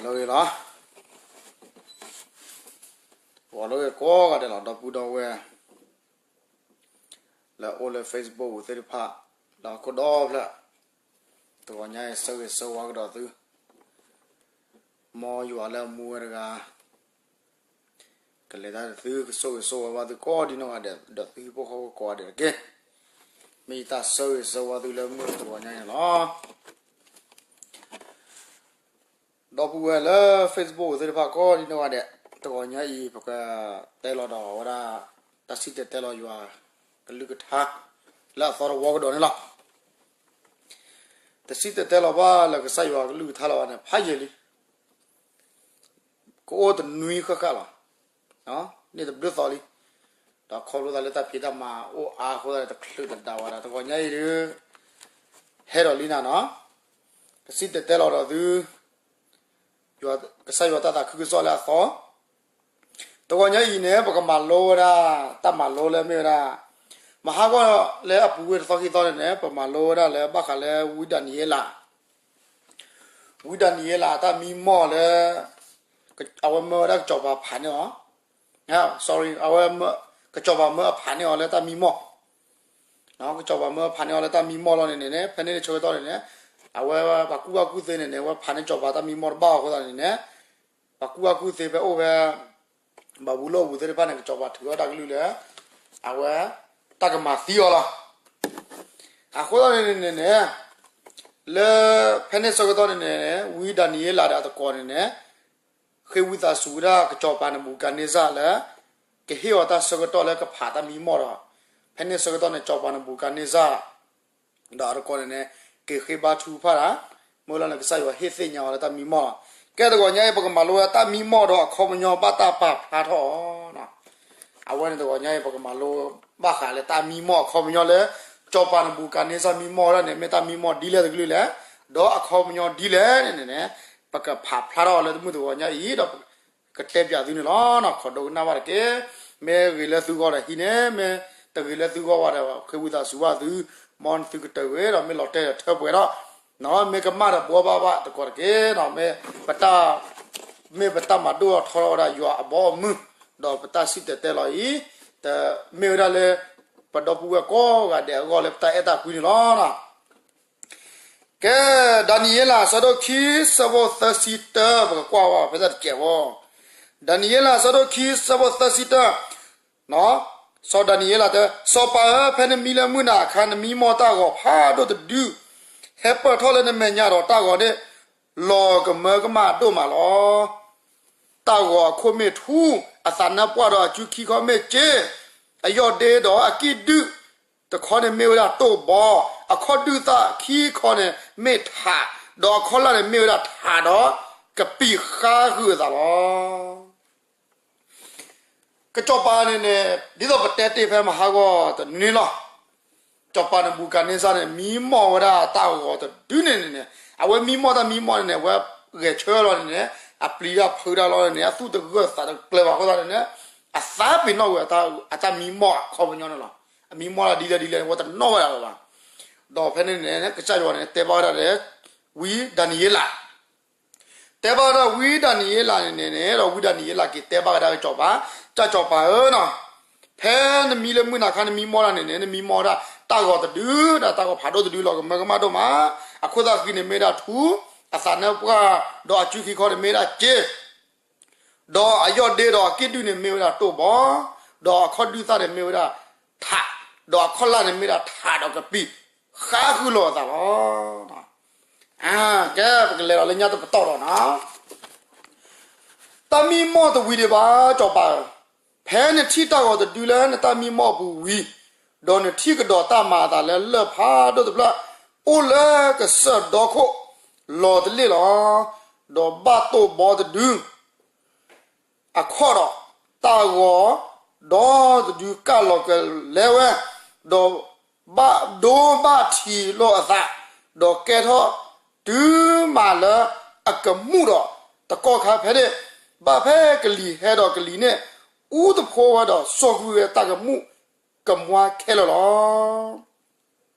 လၢဂ့ၤလီၤ, ပှၤလၢဂ့ၤကိးဂၤဒဲးလီၤ, ဒီပုၢ်ဒီဝဲၢ် လၢအိၣ်လၢ Facebook သ့ၣ်တဖၣ်, လၢဟီၣ်ခိၣ်ဒီဖျၢၣ်, တဂီၤညါအံၤ ဆၢဂ့ၤဆၢဝါကဒီးသု, မ်ယွၤလၢအမူဝဲတဂၤ ကလဲၤတၢ်ဒီးသု ကဆိၣ်ဂ့ၤဆိၣ်ဝါဘၣ်သုကိးဒံနီၢ်ဂၤဒဲး, ဒီးသုဟံၣ်ဖိဃီဖိကိးဂၤဒဲးတက့ၢ်. မ့ၢ်ယတၢ်ဆၢဂ့ၤဆၢဝါသုလၢမုၢ်တဂီၤညါအံၤန့ၣ်လီၤ. ဒီပုၢ်ဝဲၢ်လၢ Facebook သ့ၣ်တဖၣ်ကိးဒံနီၢ်ဂၤဒဲး, တဂီၤညါအံၤ ပကတဲလီၤဒီးဝဲဒၣ် တၢ်စံၣ်တဲၤတဲလီၤယွၤကလုၢ်ကထါ လၢအသီတဝီကဒီးန့ၣ်လီၤ. တစံၣ်တဲၤတဲလီၤဘၣ်လၢကစၢ်ယွၤကလုၢ်ကထါလၢၤဘၣ်န့ၣ် ဖးယံာ်လံ, ကအိၣ်တနွံဃၣ်ဃၣ်လီၤ, န့ၢ်တဘျုးသီလံ, ဒီးခီဖျိသးလၢတၢ်ဖံးတၢ်မၤအိၣ်အါအဃိသတးန့ၣ် တချုးတဒါဝဲဒၣ်, တဂီၤညါအံၤဒုး ဟဲဒီးလံနၤနီၤ, ကစံၣ်တဲၤတဲလီၤဒီးသု ကစၢ်ယွၤတၢ်သးခုကစီၣ်လၢအသီ, တဂီၤညါအံၤန့ၣ် ပကမၤလိဝဲဒၣ် တၢ်မၤလိလၢမ့ၢ်ဝဲဒၣ် မဟါဂီၢ်လၢအပူၤဝဲၢ်တသီခံသီန့ၣ်န့ၣ် ပမၤလိဝဲဒၣ်လၢဘၣ်ဃးလၢဝံဒၤနံးယ့လး, ဝံဒၤနံးယ့လးအတၢ်မံမီၢ်လၢ အဝဲမၢဝဲဒၣ်ကစီၤပၤဖးန့ၢ်အီၤ, sorry, အဝဲ ကစီၤပၤမၢအဖးန့ၢ်အီၤလၢတၢ်မံမီၢ် ကစီၤပၤမၢဖးန့ၢ်အီၤလၢတၢ်မံမီၢ်လီၤန့ၣ်န့ၣ် ဖဲန့ၣ်ဆၢကတီၢ်န့ၣ်န့ၣ် အဝဲပှၤကူၣ်ဘၣ်ကူၣ်သ့န့ၣ်န့ၣ် အဝဲဖးန့ၢ်ကစီၤပၤတၢ်မံမီၢ်တဘၣ်အဃိသတးန့ၣ်န့ၣ် ပှၤကူၣ်ဘၣ်ကူၣ်သ့ဖဲအိၣ်ဖဲ ဘၤဘူလိၣ်အပူၤသ့ၣ်တဖၣ်န့ၣ် ကစီၤပၤထုးထီၣ်တၢ်ကလုၢ်လၢ အဝဲ တၢ်ကမၤသံအီၤလီၤ. အဃိသတးန့ၣ်န့ၣ်န့ၣ် လၢ ဖဲန့ၣ်ဆၢကတီၢ်န့ၣ်န့ၣ် ဝံဒၤနံးယ့လးဒီးအသကိးန့ၣ်န့ၣ် ဃ့ဝံသးစူၤဝဲဒၣ်ကစီၤပၤနဘူၤကၤန့စၢ်လၢ ကဟ့ၣ်အီၤတၢ်ဆၢကတီၢ်လၢကဖးတၢ်မံမီၢ်ဒီး ဖဲန့ၣ်ဆၢကတီၢ်န့ၣ် စီၤပၤနဘူၤကၤန့စၢ် ဒီးအသကိးန့ၣ်န့ၣ် က့ၤဃ့ဘါထုကဖၣ်တၢ်, မ့ၢ်လီၤန့ၣ် ကစၢ်ယွၤဟ့ၣ်သ့ၣ်ညါအီၤလၢတၢ်မံမီၢ်လီၤ. ကဲတဂီၤညါအံၤ ပကမၤလိဝဲတၢ်မံမီၢ်ဒီးအခီပညီဘၣ်တၢ်ပာ်ဖျါထီၣ်အီၤ အဝဲန့ၣ်တဂီၤညါအံၤ ပကမၤလိဘၣ်ဃးလၢတၢ်မံမီၢ်အခီပညီလၢ စီၤပၤနဘူၤကၤန့စၢ်မံမီၢ်ဝဲဒၣ်န့ၣ် မ့ၢ်တၢ်မံမီၢ်ဒ်လဲၣ်တကလုာ်လဲၣ်, ဒီးအခီပညီဒ်လဲၣ်န့ၣ်န့ၣ် ပကဖးဖျါထီၣ်အီၤလၢတမုၢ်တဂီၤညါအံၤ ဒီးကတဲပၠးသုန့ၣ်လီၤ. ခိးဒိကနၣ်ဘၣ်တက့ၢ်. မ့ၢ်ဂ့ၤလၢသုဂီၢ်ဒီးဟံးန့ၢ်, မ့ၢ်တဂ့ၤလၢသုဂီၢ်ဘၣ်ဒီး ဃ့ဝံသးစူၤဘၣ်သု, မ်သုကတၢၢ်ဝဲဒီး မ့ၢ်လီၤတဲာ်ဒီးထၢပှဲၤဒီး မ့ၢ်ကမၣ်ဒီးဘှီဘၣ်ဘၣ်သကိးတက့ၢ်. မ့ၢ်ပတၢ်မၤဒိၣ်ထီထီၣ်ဝဲဒၣ်ယွၤအဘီအမုၢ်, ဒီးပတၢ်စံၣ်တဲၤတဲလီၤအံၤ တမ့ၢ်ဝဲဒၣ်လၢ ပဒီပုၢ်ဝဲၢ်ကိးဂၤဒဲးအဂီၢ်လၢပတၢ်အဲၣ်တၢ်ကွံန့ၣ်လီၤ. ကဲ, ဒၤနံးယ့လး အဆၢဒိၣ်ခံ အဆၢဖိသၢဆံတၢ ပကကွၢ်ဝဲဖဲတၢ်တစဲးဖိ, ဒၤနံးယ့လး အဆၢဒိၣ်ခံ အဆၢဖိသၢဆံတၢ, စီၤဒၤနံးယ့လးတဲ, စီၤပၤဧၢ, ဖဲနမံလၢမုၢ်နၤအခါ နမံမီၢ်တၢ်ဂီၤဖးဒိၣ်တဒု ဟဲပၢၢ်ထီၣ်လၢနမဲာ်ညါဒီး တၢ်ဂီၤန့ၣ် လီၤကမၢကမၣ်ဒိၣ်မးလီၤ. တၢ်ဂီၤအခိၣ်မ့ၢ်ထူ, အသးနါပှၢ်ဒီးအစုခံခီမ့ၢ်စ့, အယီၢ်ဒ့ဒီးအကံၣ်ဒုၣ်တခီန့ၣ်မ့ၢ်ဝဲဒၣ်တိၢ်ဘီ, အခီၣ်ဒုၣ်သၣ်ခံခီန့ၣ်မ့ၢ်ထး, ဒီးအခီၣ်လၣ်န့ၣ်မ့ၢ်ဝဲဒၣ်ထးဒီးကပံာ်ဃါဃုာ်အသးလီၤ. ကစီၤပၤန့ၣ်န့ၣ် ဒ်သိးပတဲတ့ၢ်ဖဲမဟါဂီၢ်တနွံလီၤ. စီၤပၤနဘူၤကၤန့စၢ်န့ၣ် မံမီၢ်ဝဲဒၣ်တၢ်ဂီၤတဒုန့ၣ်န့ၣ်န့ၣ် အဝဲမံမီၢ်တၢ်မံမီၢ်န့ၣ်န့ၣ် အဝဲဂဲၤဆၢလီၤန့ၣ်န့ၣ် အပျံၤတၢ်ဖုးတၢ်လီၤန့ၣ်န့ၣ် အသူၣ်တဂၢၢ်သးတကျၢၤဘၣ်အဃိသတးန့ၣ်န့ၣ် အသးပ့ၤနီၣ်ကွံာ်အတၢ်မံမီၢ်အခီပညီန့ၣ်လီၤ. အမံမီၢ်တၢ်ဒ်လဲၣ်ဒ်လဲၣ်န့ၣ် အဝဲတနီၣ်ဝဲဒၣ်လၢၤဘၣ်. ဒီးဖဲန့ၣ်န့ၣ် ကစၢ်ယွၤန့ၣ် တဲဘၣ်ဝဲဒၣ်လၢ ဝံဒၤနံးယ့လး တဲဘၣ်ဝဲဒၣ်ဝံဒၤနံးယ့လးန့ၣ်န့ၣ် ဒီးဝံဒၤနံးယ့လးက့ၤတဲဘၣ်ဝဲဒၣ်ကစီၤပၤ, ကစီၤပၤဧၢနီၤ, ဖဲနမံလၢမုၢ်နၤခါနမံမီၢ်ဒၣ်န့ၣ်န့ၣ် နမံမီၢ်ဝဲဒၣ်တၢ်ဂီၤတဒု, ဒီးတၢ်ဂီၤဖးဒိၣ်တဒုလီၤကမၢကမၣ်ဒိၣ်မး, အခိၣ်သၣ်ဃံန့ၣ်မ့ၢ်ဝဲဒၣ်ထူ, အသးနါပှၢ် ဒီးအစုခံခီန့ၣ်မ့ၢ်ဝဲဒၣ်စ့ ဒီးအယီၢ်ဒ့ဒီးအကံၣ်ဒုၣ်န့ၣ်မ့ၢ်ဝဲဒၣ်တိၢ်ဘီ, ဒီးအခီၣ်ဒုၣ်သၣ်န့ၣ်မ့ၢ်ဝဲဒၣ်ထး, ဒီးအခီၣ်လၣ်န့ၣ်မ့ၢ်ဝဲဒၣ်ထးဒီးကပံာ်, ဃါဃုာ်လိာ်အသးလီၤ. ကဲ ပကလဲၤဒီးလၢညါတပတီၢ်ဒီးနီၤ, တၢ်မံမီၢ်တဝံၤဒံးဘၣ် စီၤပၤဧၢ, ဖဲနထံၣ်တၢ်ဂီၤတဒုလၢနတၢ်မံမီၢ်အပူၤဝံၤ, ဒီးနထံၣ်ကဒီးတၢ်မၤအသးလၢလၢၢ်ဖးဒိၣ်တဖျၢၣ် အိၣ်လၢကစၢၢ်ဒီခိၣ်လီၤတလ့ၣ်လီၤ. ဒီးဘၣ်တိၢ်ဘီတဒု အခီၣ်ဒီး တၢ်ဂီၤဒီတဒုကၢ်လီၤကလဲဝဲ, ဒီးဘၣ်ဒိဘၣ်ထံးလိာ်အသး, ဒီးကဲထီၣ်တုၤမးလၢအကမူၣ်ဒီးတကီၢ်ခါဖဲန့ၣ်, ဘၣ်ဖဲကလံၤဟဲဒီးကလံၤန့ၣ် အူသဖှိဝဲဒီးစိာ်ကွံာ်ဝဲတၢ်ကမူၣ်ကမွါခဲလၢာ်လီၤ.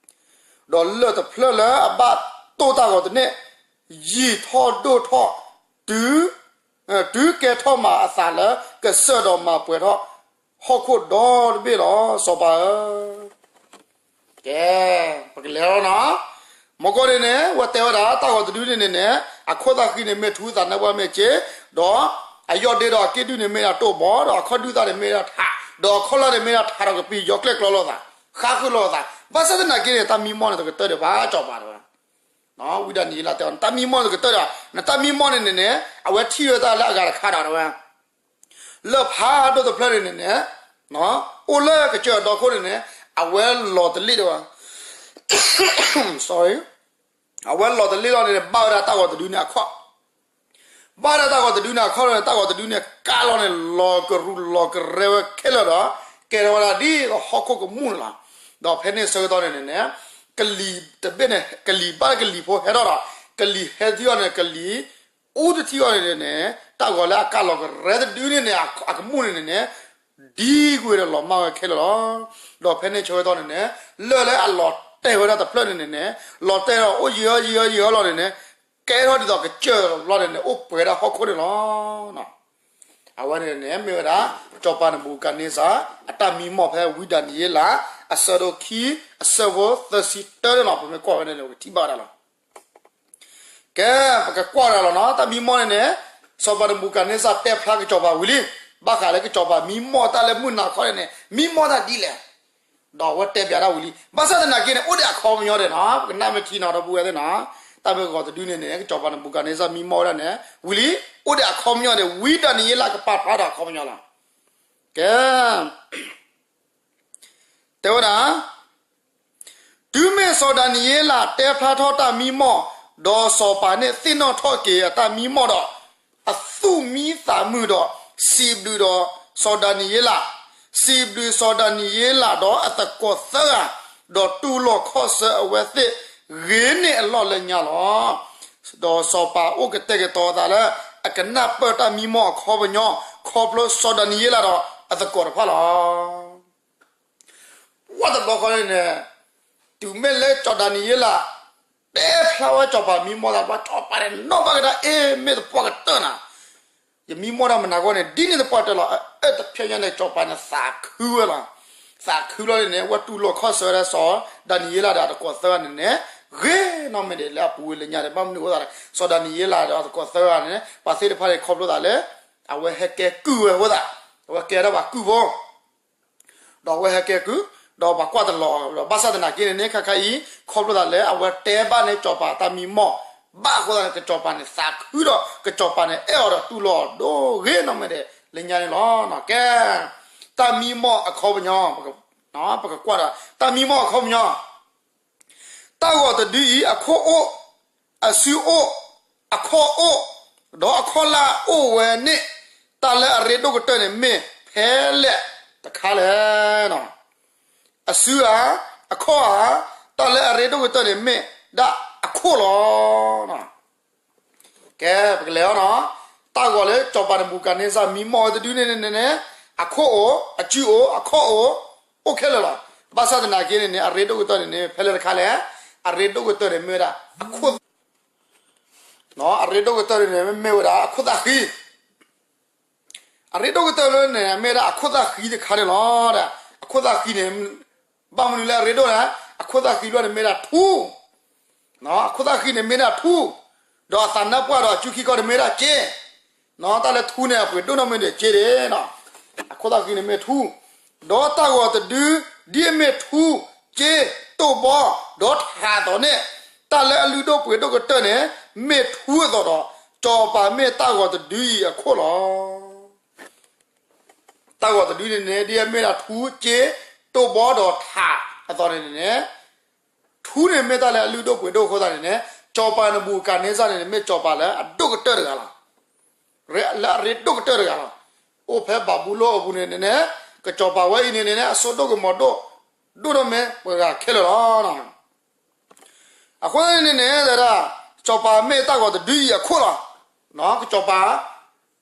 ဒီးလၢၢ်တဖျၢၣ်လၢအဘၣ်တိၢ်တၢ်ဂီၤတန့ၢ် ယံာ်ထီၣ်ဒိၣ်ထီၣ် တုၤ တုၤကဲထီၣ်မၤအသးလၢ ကစၢၢ်ဒီးမၤပှဲၤထီၣ် ဟီၣ်ခိၣ်ဒီတဘ့ၣ်လီၤ စီၤပၤဧၢ. ကဲ, ပကလဲၤလီၤနီၤ. မ့ၢ်ကီၢ်န့ၣ်န့ၣ် ဝဲတဲဝဲဒၣ် တၢ်ဂီၤတဒုန့ၣ်န့ၣ်န့ၣ် အခိၣ်သၣ်ဃံန့ၣ်မ့ၢ်ထူ သးနါပှၢ်မ့ၢ်စ့, ဒီးအယီၢ်ဒ့ဒီးအက့ၣ်ဒုၣ်န့ၣ်မ့ၢ်ဒၣ်တိၢ်ဘီ, ဒီးအခီၣ်ဒုၣ်သၣ်န့ၣ်မ့ၢ်ဒၣ်ထး, ဒီးအခီၣ်လၢ်န့ၣ်မ့ၢ်ဒၣ်ထးဒီးကပံာ် ယီၤကျဲၣ်ကျီလိာ်သး, ဃါဃုာ်လိာ်သး, ဘၣ်ဆၣ်သနာ်က့န့ၣ် တၢ်မံမီၢ်န့ၣ်တကတၢၢ်ဒံးဘၣ် စီၤပၤတဲဝဲ. ဝံဒၤနံယ့လးတဲအီၤ နတၢ်မံမီၢ်န့ၣ်တကတၢၢ်ဒံးဘၣ်, နတၢ်မံမီၢ်န့ၣ်န့ၣ်န့ၣ် အဝဲထံၣ်ဝဲတၢ်လၢအဂၤတခါဒီးတဲဝဲ လၢၢ်ဖးဒိၣ်တဖျၢၣ်န့ၣ်န့ၣ်န့ၣ် အိၣ်လၢကစၢၢ်အဒီခိၣ်န့ၣ်န့ၣ် အဝဲလီၤတလ့ၣ်ဒီးဝဲ sorry, အဝဲလီၤတလ့ၣ်လီၤန့ၣ် ဘၣ်ဝဲဒၣ်တၢ်ဂီၤတဒုန့ၣ်အခီၣ်, ဘၣ်ဝဲဒၣ်တၢ်ဂီၤတဒုန့ၣ်အခီၣ်လီၤန့ၣ် တၢ်ဂီၤတဒုန့ၣ် ကးလီၤန့ၣ် လီၤကရူၢ်လီၤကရဲဝဲခဲလၢာ်ဒီး ကဲထီၣ်ဝဲဒၣ်ဒ်သိးဟီၣ်ခိၣ်ကမူၣ်န့ၣ်လီၤ. ဒီးဖဲန့ၣ်ဆၢကတီၢ်န့ၣ်န့ၣ်န့ၣ် ကလံၤတဘ့ၣ်န့ၣ် ကလံၤဘၣ်ကလံၤဖိဟဲထီၣ်ဒီး ကလံၤဟဲထီၣ်န့ၣ် ကလံၤအူတထံၣ်အီၤန့ၣ်န့ၣ် တၢ်ဂီၤလၢအကးလီၤကရဲတဒုန့ၣ်န့ၣ် အကမူၣ်န့ၣ်န့ၣ်န့ၣ် ဒ်ကွံာ်ဒီးလီၤမၢ်ဝဲခဲလၢာ်လီၤ. ဒီးဖဲန့ၣ်ဆၢကတီၢ်န့ၣ်န့ၣ် လၢၢ်လၢအလီၤတဲာ်ဝဲဒၣ်တဖျၢၣ်န့ၣ်န့ၣ်န့ၣ် လီၤတဲာ်ဒီးအိၣ်ယံာ်အီၤယံာ်အီၤယံာ်အီၤလီၤန့ၣ်န့ၣ် ကဲထီၣ်ဒ်သိးကစၢၢ်လီၤန့ၣ်န့ၣ် အိၣ်ပှဲၤဒၣ်ဟီၣ်ခိၣ်န့ၣ်လီၤ. အဝဲန့ၣ်န့ၣ် မ့ၢ်ဝဲဒၣ် စီၤပၤနဘူၤခၣ်နံစၢ် အတၢ်မံမီၢ်ဖဲဝံဒၤနံယ့လး အဆၢဒိၣ်ခံ အဆၢဖိသၢဆံတၢန့ၣ်လီၤ. ပမ့ၢ်ကွၢ်ဝဲန့ၣ်န့ၣ် ပကထံၣ်ဘၣ်ဝဲဒၣ်လီၤ. ကဲ, ပကကွၢ်ဒၣ်လီၤနီၤ, တၢ်မံမီၢ်န့ၣ်န့ၣ် စီၤပၤနဘူၤခၣ်နံစၢ်တဲဖျါကစီၤပၤဝံၤလံ, ဘၣ်ဃးလၢကစီၤပၤမံမီၢ်တၢ်လၢမုၢ်နၤခီန့ၣ်န့ၣ် မံမီၢ်တၢ်ဒ်လဲၣ်, ဒီးအဝဲတဲပၠးတၢ်ဝံၤလံ. ဘၣ်ဆၣ်သနာ်က့န့ၣ် အိၣ်ဒီးအခီပညီဒဲးနီၤ, ပကနၣ်မ့ၢ်ထံနီၤ ဒီပုၢ်ဝဲၢ်သ့ၣ်နီၤ, တၢ်မ့ၢ်ဂီၤတဒုန့ၣ်န့ၣ် ကစီၤပၤနဘူၤခၣ်နံစၢ်မံမီၢ်ဝဲဒၣ်န့ၣ် ဝံၤလံ, အိၣ်ဒီးအခီပညီန့ၣ် ဝံဒၤနံယ့လးကပာ်ဖျါဒီးအခီပညီလီၤ. ကဲ တဲဝဲဒၣ်, တုၤမ့ၢ်စီၤဒၤနံယ့လးတဲဖျါထီၣ်တၢ်မံမီၢ်, ဒီးစီၤပၤန့ၣ်သ့ၣ်နီၣ်ထီၣ်က့ၤအတၢ်မံမီၢ်ဒီး, အသူၣ်မံသးမုာ်ဒီး စံးဘျုးဒီးစီၤဒၤနံယ့လး, စံးဘျုးစီၤဒၤနံယ့လးဒီးအသကိးသၢဂၤ, ဒီးတူၢ်လိာ်ခီၣ်ဆၢအဝဲသ့ၣ်ဂ့ၤန့ၢ်အလီၢ်လၢညါလီၤ. ဒီးစီၤပၤအိၣ်ကတဲာ်ကတီၤအသးလၢ အကနၢ်ပၢၢ်တၢ်မံမီၢ်အခီပညီ ခီဖျိစီၤဒၤနံယ့လးဒီးအသကိးတဖၣ်လီၤ. ဝဲတဘျီဃီန့ၣ်န့ၣ်, တုၤမ့ၢ်လၢစီၤဒၤနံယ့လး တဲဖျါဝဲစီၤပၤမံမီၢ်သးဘၣ် စီၤပၤန့ၣ်နီၣ်ဘၣ်ကဒါ အ့ မ့ၢ်သပှၢ်ကတၢၢ်နၤ, ယမံမီၢ်တၢ်မနၤဂီၢ်န့ၣ် ဒ်န့ၣ်သပှၢ်တၢၢ်လီၤ. အအၢတဖျဲညါန့ၣ် စီၤပၤန့ၣ်သးခုဝဲလီၤ. သးခုလီၤန့ၣ်န့ၣ် ဝဲတူၢ်လိာ်ခီၣ်ဆၢဝဲဒၣ်စီၤဒၤနံယ့လးဒီးအသကိးသၢဂၤန့ၣ်န့ၣ် ဂ့ၤနီၢ်မ့ၢ်ဒံးလၢအပူၤဝံၤလၢညါဒီး ဘၣ်မနုၤအဃိသတးလဲၣ် စီၤဒၤနံယ့လးဒီးအသကိးသၢဂၤန့ၣ်န့ၣ် ပှၤသ့ၣ်တဖၣ်န့ၣ်ခီဖျိသးလၢ အဝဲဟဲကဲကုၢ်ဝဲအဃိသတး, အဝဲကဲထီၣ်ပှၤကုၢ်ဖိ ဒီးအဝဲဟဲကဲကုၢ်, ဒီးပှၤကွၢ်တလီၤအီၤ, ဒီးဘၣ်ဆၣ်သနာ်က့န့ၣ်န့ၣ် ခါခါအံၤ ခီဖျိသးလၢအဝဲတဲဘၣ်န့ၣ်စီၤပၤတၢ်မံမီၢ်, ဘၣ်အဃိသတးန့ၣ် ကစီၤပၤန့ၣ်သးခုဒီး ကစီၤပၤန့ၣ်အဲၣ်အီၤဒီးတူၢ်လိာ်အီၤဒိၣ်ဂ့ၤနီၢ်မ့ၢ်ဒံးလၢညါန့ၣ်လီၤ. ကဲ, တၢ်မံမီၢ်အခီပညီ, ပကကွၢ်ဒီး တၢ်မံမီၢ်အခီပညီ တၢ်ဂီၤတဒုအံၤ အခိၣ်အိၣ်, အစုအိၣ်, အခီၣ်အိၣ်, ဒီးအခီၣ်လၢ်အိၣ်ဝဲန့ၣ်, တၢ်လၢအရ့ဒိၣ်ကတၢၢ်န့ၣ် မ့ၢ်ဖဲလဲၣ်တခါလဲၣ်. အစုဧါ, အခီၣ်ဧါ, တၢ်လၢအရ့ဒိၣ်ကတၢၢ်န့ၣ် မ့ၢ်ဒၣ်အခိၣ်လီၤ. ကဲ, ပကလဲၤအီၤနီၤ, တၢ်ဂီၤလၢစီၤပၤနဘူၤခၣ်နံစၢ်မံမီၢ်ဝဲတဒုန့ၣ်န့ၣ်န့ၣ်, အခိၣ်အိၣ်, အစုအိၣ်, အခီၣ်အိၣ်, အိၣ်ခဲလၢာ်လီၤ. ဘၣ်ဆၣ်သနာ်က့န့ၣ်န့ၣ် အရ့ဒိၣ်ကတၢၢ်န့ၣ်န့ၣ် ဖဲလဲၣ်တခါလဲၣ်, အရ့ဒိၣ်ကတၢၢ်န့ၣ်မ့ၢ်ဝဲဒၣ်အခိၣ်, အရ့ဒိၣ်ကတၢၢ်န့ၣ်န့ၣ် မ့ၢ်ဝဲဒၣ်အခိၣ်သၣ်ဃံ အရ့ဒိၣ်ကတၢၢ်လၢန့ၣ် မ့ၢ်ဒၣ်အခိၣ်သၣ်ဃံတခါန့ၣ်လီၤ. အခိၣ်သၣ်ဃံန့ၣ် ဘၣ်မနုၤလၢအရ့ဒိၣ်လဲၣ်, အခိၣ်သၣ်ဃံလီၤန့ၣ်မ့ၢ်ဒၣ်ထူ, အခိၣ်သၣ်ဃံန့ၣ်မ့ၢ်ဒၣ်ထူ, ဒီးအသးနါပှၢ်ဒီးအစုခံခီန့ၣ်မ့ၢ်ဒၣ်စ့, တၢ်လၢထူန့ၣ် အပှ့ၤဒိၣ်နီၢ်မ့ၢ်ဒံးစ့ဒၣ်, အခိၣ်သၣ်ဃံန့ၣ်မ့ၢ်ထူ, ဒီးတၢ်ဂီၤတဒု ဒ်အမ့ၢ်ထူ, စ့, တိၢ်ဘီ, ဒီးထးအသိးန့ၣ်, တၢ်လၢအလုၢ်ဒိၣ်ပှ့ၤဒိၣ်ကတၢၢ်န့ၣ် မ့ၢ်ထူအသိးဒီး စီၤပၤမ့ၢ်တၢ်ဂီၤတဒုအံၤအခိၣ်လီၤ. တၢ်ဂီၤတဒုန့ၣ်န့ၣ် ဒ်အမ့ၢ်ဒၣ်ထူ, စ့, တိၢ်ဘီဒီးထးအသိးန့ၣ်န့ၣ်, ထူန့ၣ်မ့ၢ်တၢ်လၢအလုၢ်ဒိၣ်ပှ့ၤဒိၣ်အဃိသတးန့ၣ်န့ၣ် စီၤပၤနဘူၤခၣ်နံစၢ်န့ၣ်န့ၣ် မ့ၢ်စီၤပၤလၢအဒိၣ်ကတၢၢ်တဂၤလီၤ. လၢအရ့ဒိၣ်ကတၢၢ်တဂၤလီၤ. အိၣ်ဖဲဘၤဘူလိၣ်အပူၤန့ၣ်န့ၣ်န့ၣ် ကစီၤပၤဝဲအံၤန့ၣ်န့ၣ်န့ၣ် အစိဒိၣ်ကမီၤဒိၣ်, ဒိၣ်ဒိၣ်မ့ၢ်ပှၤဂၤခဲလၢာ်လီၤ. အဃိသတးန့ၣ်န့ၣ် တဒၣ် စီၤပၤမ့ၢ်တၢ်ဂီၤတဒုအံၤအခိၣ်လီၤ. ကစီၤပၤ,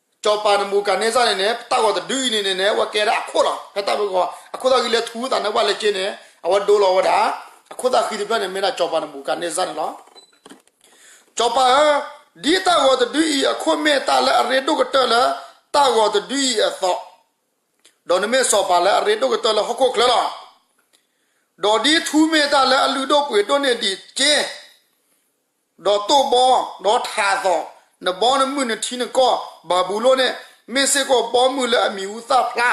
စီၤပၤနဘူၤခၣ်နံစၢ်န့ၣ်န့ၣ် တၢ်ဂီၤတဒုအံၤန့ၣ်န့ၣ်န့ၣ် အဝဲကဲဒၣ်အခိၣ်လီၤ. ဖဲတၢ်မ့ၢ်ဂီၤ အခိၣ်သၣ်ဃံလၢထူသးနါပှၢ်လၢစ့န့ၣ် အဝဲဒိလီၤဝဲဒၣ် အခိၣ်သၣ်ဃံတဖျၢၣ်န့ၣ် မ့ၢ်ဒၣ်စီၤပၤနဘူၤခၣ်နံစၢ်န့ၣ်လီၤ. စီၤပၤဧၢ, ဒ်တၢ်ဂီၤတဒုအံၤအခိၣ်မ့ၢ်တၢ်လၢအရ့ဒိၣ်ကတၢၢ်လၢတၢ်ဂီၤတဒုအံၤအသိး, ဒီးနမ့ၢ်စီၤပၤလၢအရ့ဒိၣ်ကတၢၢ်လၢဟီၣ်ခိၣ်ချၢလီၤ. ဒီးဒ်ထူမ့ၢ်တၢ်လၢအလုၢ်ဒိၣ်ပှ့ၤဒိၣ်န့ၢ်ဒံးစ့ ဒီးတိၢ်ဘီ ဒီးထးအသိး, နဘီနမုၢ်နထံနကီၢ်ဘၤဘူလိၣ်န့ၣ် မ့ၢ်စ့ၢ်ကီးဘီမုၢ်လၢအမံၤဟူသၣ်ဖျါ,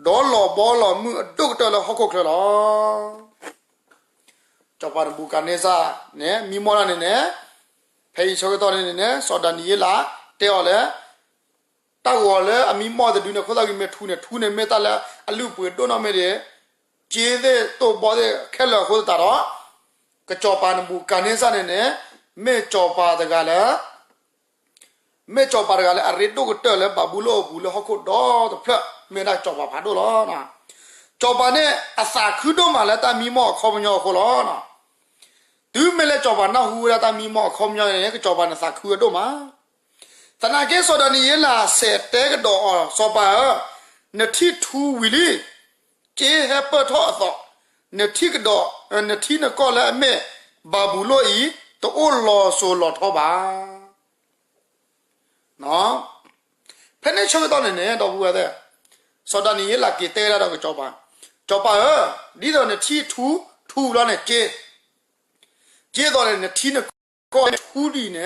ဒီးလီၤဘီလီၤမုၢ်အဒိၣ်ကတၢၢ်လၢဟီၣ်ခိၣ်ချၢလီၤ. စီၤပၤနဘူၤခၣ်နံစၢ်န့ၣ် မံမီၢ်တၢ်န့ၣ်န့ၣ်, ဖဲအံၤဆၢကတီၢ်န့ၣ်န့ၣ်န့ၣ် စီၤဒၤနံးယ့လးတဲအီၤလၢ တၢ်ဂီၤလၢအမံမီၢ်တဒုန့ၣ် ခိၣ်သၣ်ဂံၤမ့ၢ်ထူန့ၣ် ထူန့ၣ်မ့ၢ်တၢ်လၢအလုၢ်ပှ့ၤဒိၣ်နီၢ်မ့ၢ်ဒံး, စ့သ့ၣ်တိၢ်ဘီသ့ၣ်ခဲလၢာ်အဃိသတးဒီး, ကစီၤပၤနဘူၤခၣ်နံစၢ်န့ၣ်န့ၣ် မ့ၢ်စီၤပၤတဂၤလၢ မ့ၢ်စီၤပၤတဂၤလၢအရ့ဒိၣ်ကတၢၢ်လၢဘၤဘူလိၣ်အပူၤလၢဟီၣ်ခိၣ်ဒီတဖျၢၣ် မ့ၢ်ဝဲဒၣ်စီၤပၤဖးဒိၣ်လီၤ. စီၤပၤန့ၣ်အသးခုဒိၣ်မးလၢတၢ်မံမီၢ်အခီပညီအဃိလီၤ. တုၤမ့ၢ်လၢစီၤပၤနၢ်ဟူဝဲဒၣ်တၢ်မံမီၢ်အခီပညီန့ၣ် ကစီၤပၤန့ၣ်သးခုဝဲဒိၣ်မး. သနာ်က့စီၤဒၤနံးယ့လးစဲးတဲကဒီးအီၤ, စီၤပၤဧၢ, နထံၣ်ထူဝံၤလံ, စ့ဟဲပၢၢ်ထီၣ်အသိး, နထံၣ်ကဒီး, နထံၣ်နကီၢ်လၢအမ့ၢ်ဘၤဘူလိၣ်အံၤ တအိၣ်လီၤစိၤလီၤထီဘၣ်. ဖဲန့ၣ်ဆၢကတီၢ်န့ၣ်န့ၣ် ဒီပုၢ်ဝဲၢ်သ့ၣ်, စီၤဒၤနံးယ့လးက့ၤတဲဝဲဒၣ်ဒီးကစီၤပၤ, စီၤပၤဧၢ, ဒ်သိးနထံၣ်ထူ, ထူဘျီန့ၣ်စ့, စ့သိးန့ၣ် နထံၣ်နကီၢ်ထူဒ်အံၤန့ၣ်,